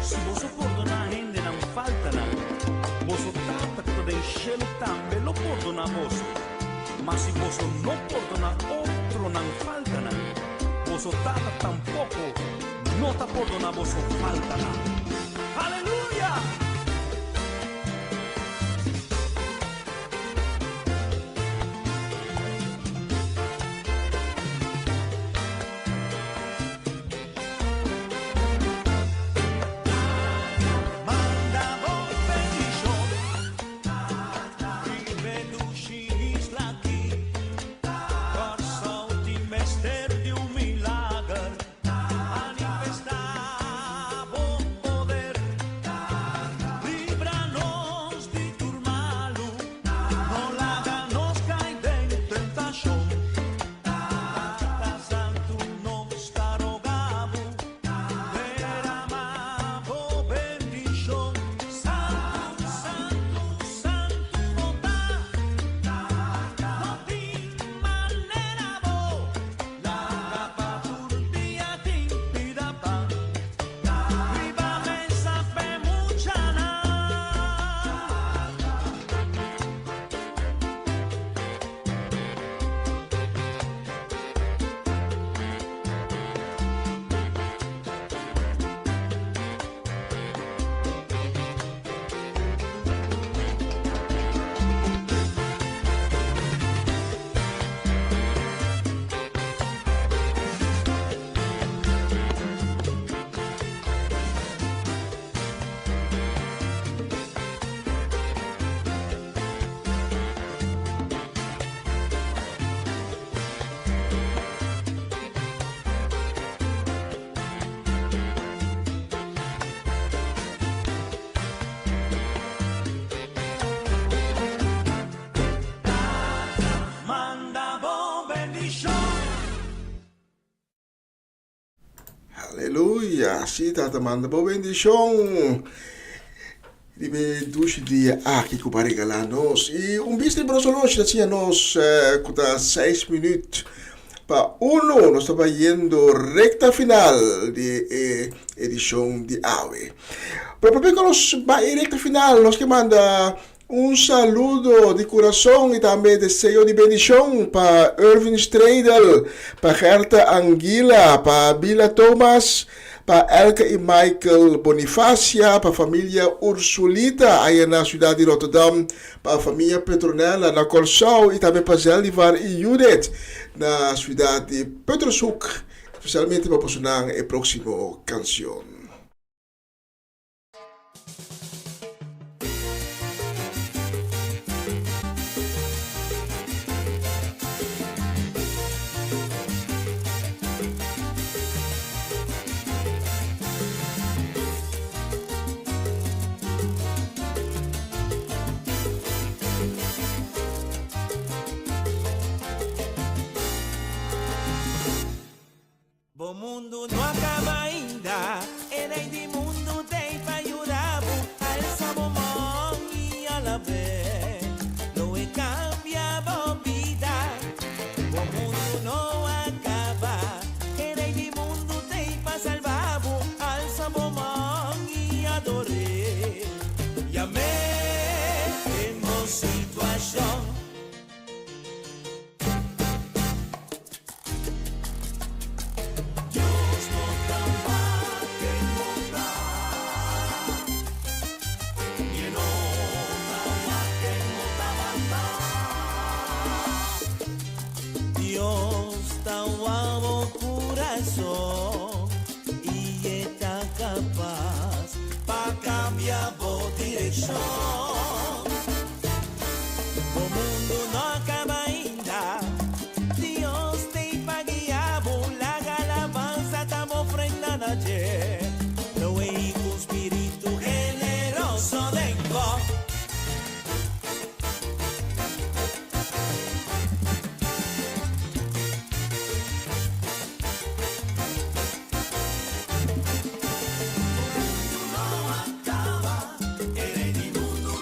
E: Si boso pordoná hende nan faltanan, boso Tata ku ta den shelu tambe lo pordoná boso. Ma si boso no pordoná otro nan faltanan, boso Tata tampoko no ta pordoná boso faltanan. Aleluya! Manda bo bendishon riba e dushi isla aki. Kòrsou tin mester di un milager. Manifestá bo poder.
A: Gracia. Si, tata manda bo bendicion. Riba e dushi dia aki ku bo a regalá nos. I un bista riba nos oloshi ta siña nos ku ta seis minüt pa uno. Nos ta bayendo rekta final di e edishon di awe. Pero promé ku nos bai e rekta final nos ke manda un saludo di kurason i tambe deseo di bendishon pa Ervin Stredel, pa Gerta Anguila, pa Bila Thomas, Pa Elke i Michael Bonifacia, pa familia Ursulita aya na ciudad di Rotterdam, pa famia Petronella na Corsou i tambe pa Zeldivar i Judith na ciudad di Puttershoek, especialmente pa bosonan e proximo cancion.
F: Bo mundu no a kaba ainda, e Rei di mundu t'ei pa yuda bo. Alsa bo man i alab'é, lo e kambia bo bida. Bo mundu no a kaba, e Rei di mundu t'ei pa salba bo. Alsa bo man i ador'é, yam'é den bo situashon. Dios no ta wak ken bo ta, ni e no ta wak ken bo tabata. Dios ta wak bo kurason i e ta kapas pa kambia bo direkshon. Bo mundu no a kaba ainda. Dios t'ei pa guia bo. Laga alabansa ta bo ofrenda na dje. Lo ei ku un spiritu generoso den bo. Bo mundu no a kaba. E rei di mundu.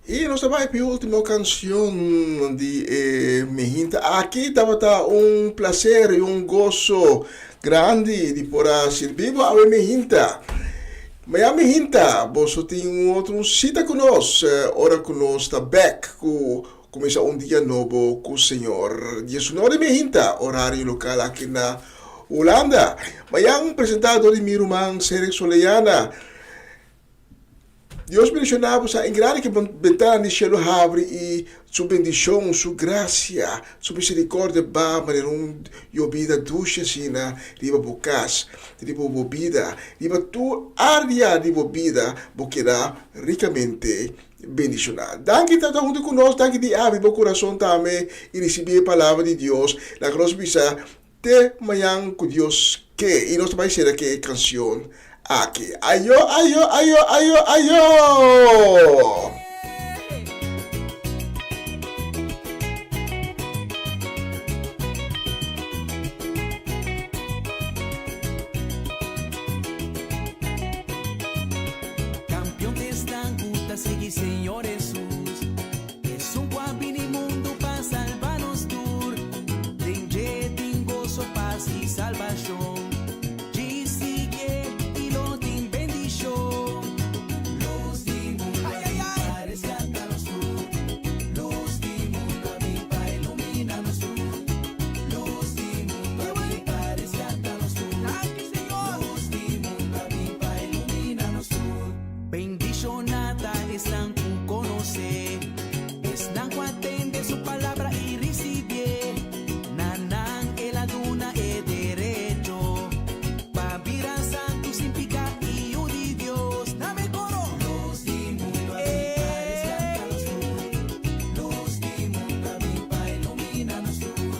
A: I nos ta bai p'e ultimo cancion di e mihinta aki. Tabata un placer i un goso grandi di por a sirbi bo awe mihinta. Mañan mihinta boso tin un otro un cita cu nos ora cu nos ta bek cu cuminsa un dia nobo cu Señor. Diesunor di mihinta, horario local aki na Hulanda. Mañan presenta dor di mi ruman Cedric Soleana. Dios bendiciona bo sa en grandi ke bentana di cielo habri y su bendicion, su gracia, su misericordia ba manera un yobida dushi asina riba bo cas, riba bo bida, riba tur area di bo bida bo keda ricamente bendiciona. Danki ta ta hunto cu nos, danki di abri bo curason tambe y ricibi e palabra di Dios. Laga nos bisa Te mañan ku Dios ke i nos ta bai sera ke e kansion aki. Ayo ayo ayo ayo ayo!
F: Kampion t'esnan ku ta sigui Señor Hesus. Esun ku a bini mundu pa salba nos tur. Den dje tin goso, pas i salbashon. Djis siguié i lo tin bendishon. Lus di mundu a bin pa reskatá nos tur. Lus di mundu a bin pa ilumina nos tur. Lus di mundu a bin pa reskatá nos tur. Lus di mundu a bin pa ilumina nos tur. Bendishoná ta esnan ku konosé, esnan ku a tende su palabra i risibié. Na nan el a duna e derecho pa bira santu sin piká i yu di Dios. Na mi koro! Lus di mundu a bin pa reskatá nos tur. Lus di mundu a bin pa iluminá nos tur.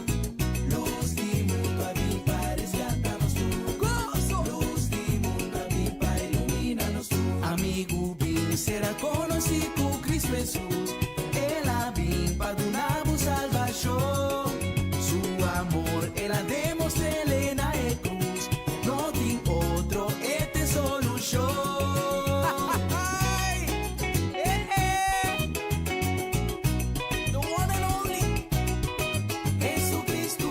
F: Lus di mundu a bin pa reskatá nos tur. Goso! Lus di mundu a bin pa ilumina nos tur. Amigu bin sera konosí ku Kristu Hesus. El a bin pa duna bo salbashon. Su amor el a demostr'é na e krus. No tin otro, e t'e solushon. The one and only Jesucristo.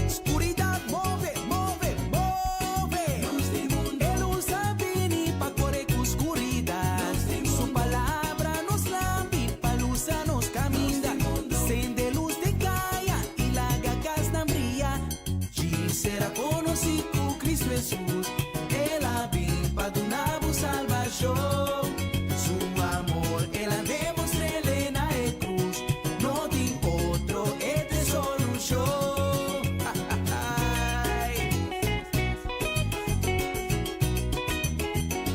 F: Skuridat move, move, move. Lus di mundu. E lus a bini pa kore ku skuridat. Su palabra nos lampi pa lusa nos kaminda. Sende lus den kaya i laga kasnan bria. Djis sera konosí ku Kristu Hesus. El a bin pa duna bo salbashon. Su amor el a demostr'é na e krus. No tin otro, e t'e solushon.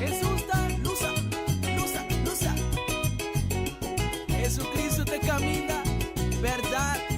F: Hesus ta lusa, lusa, lusa. Jesucristo t'e kaminda, bèrdat.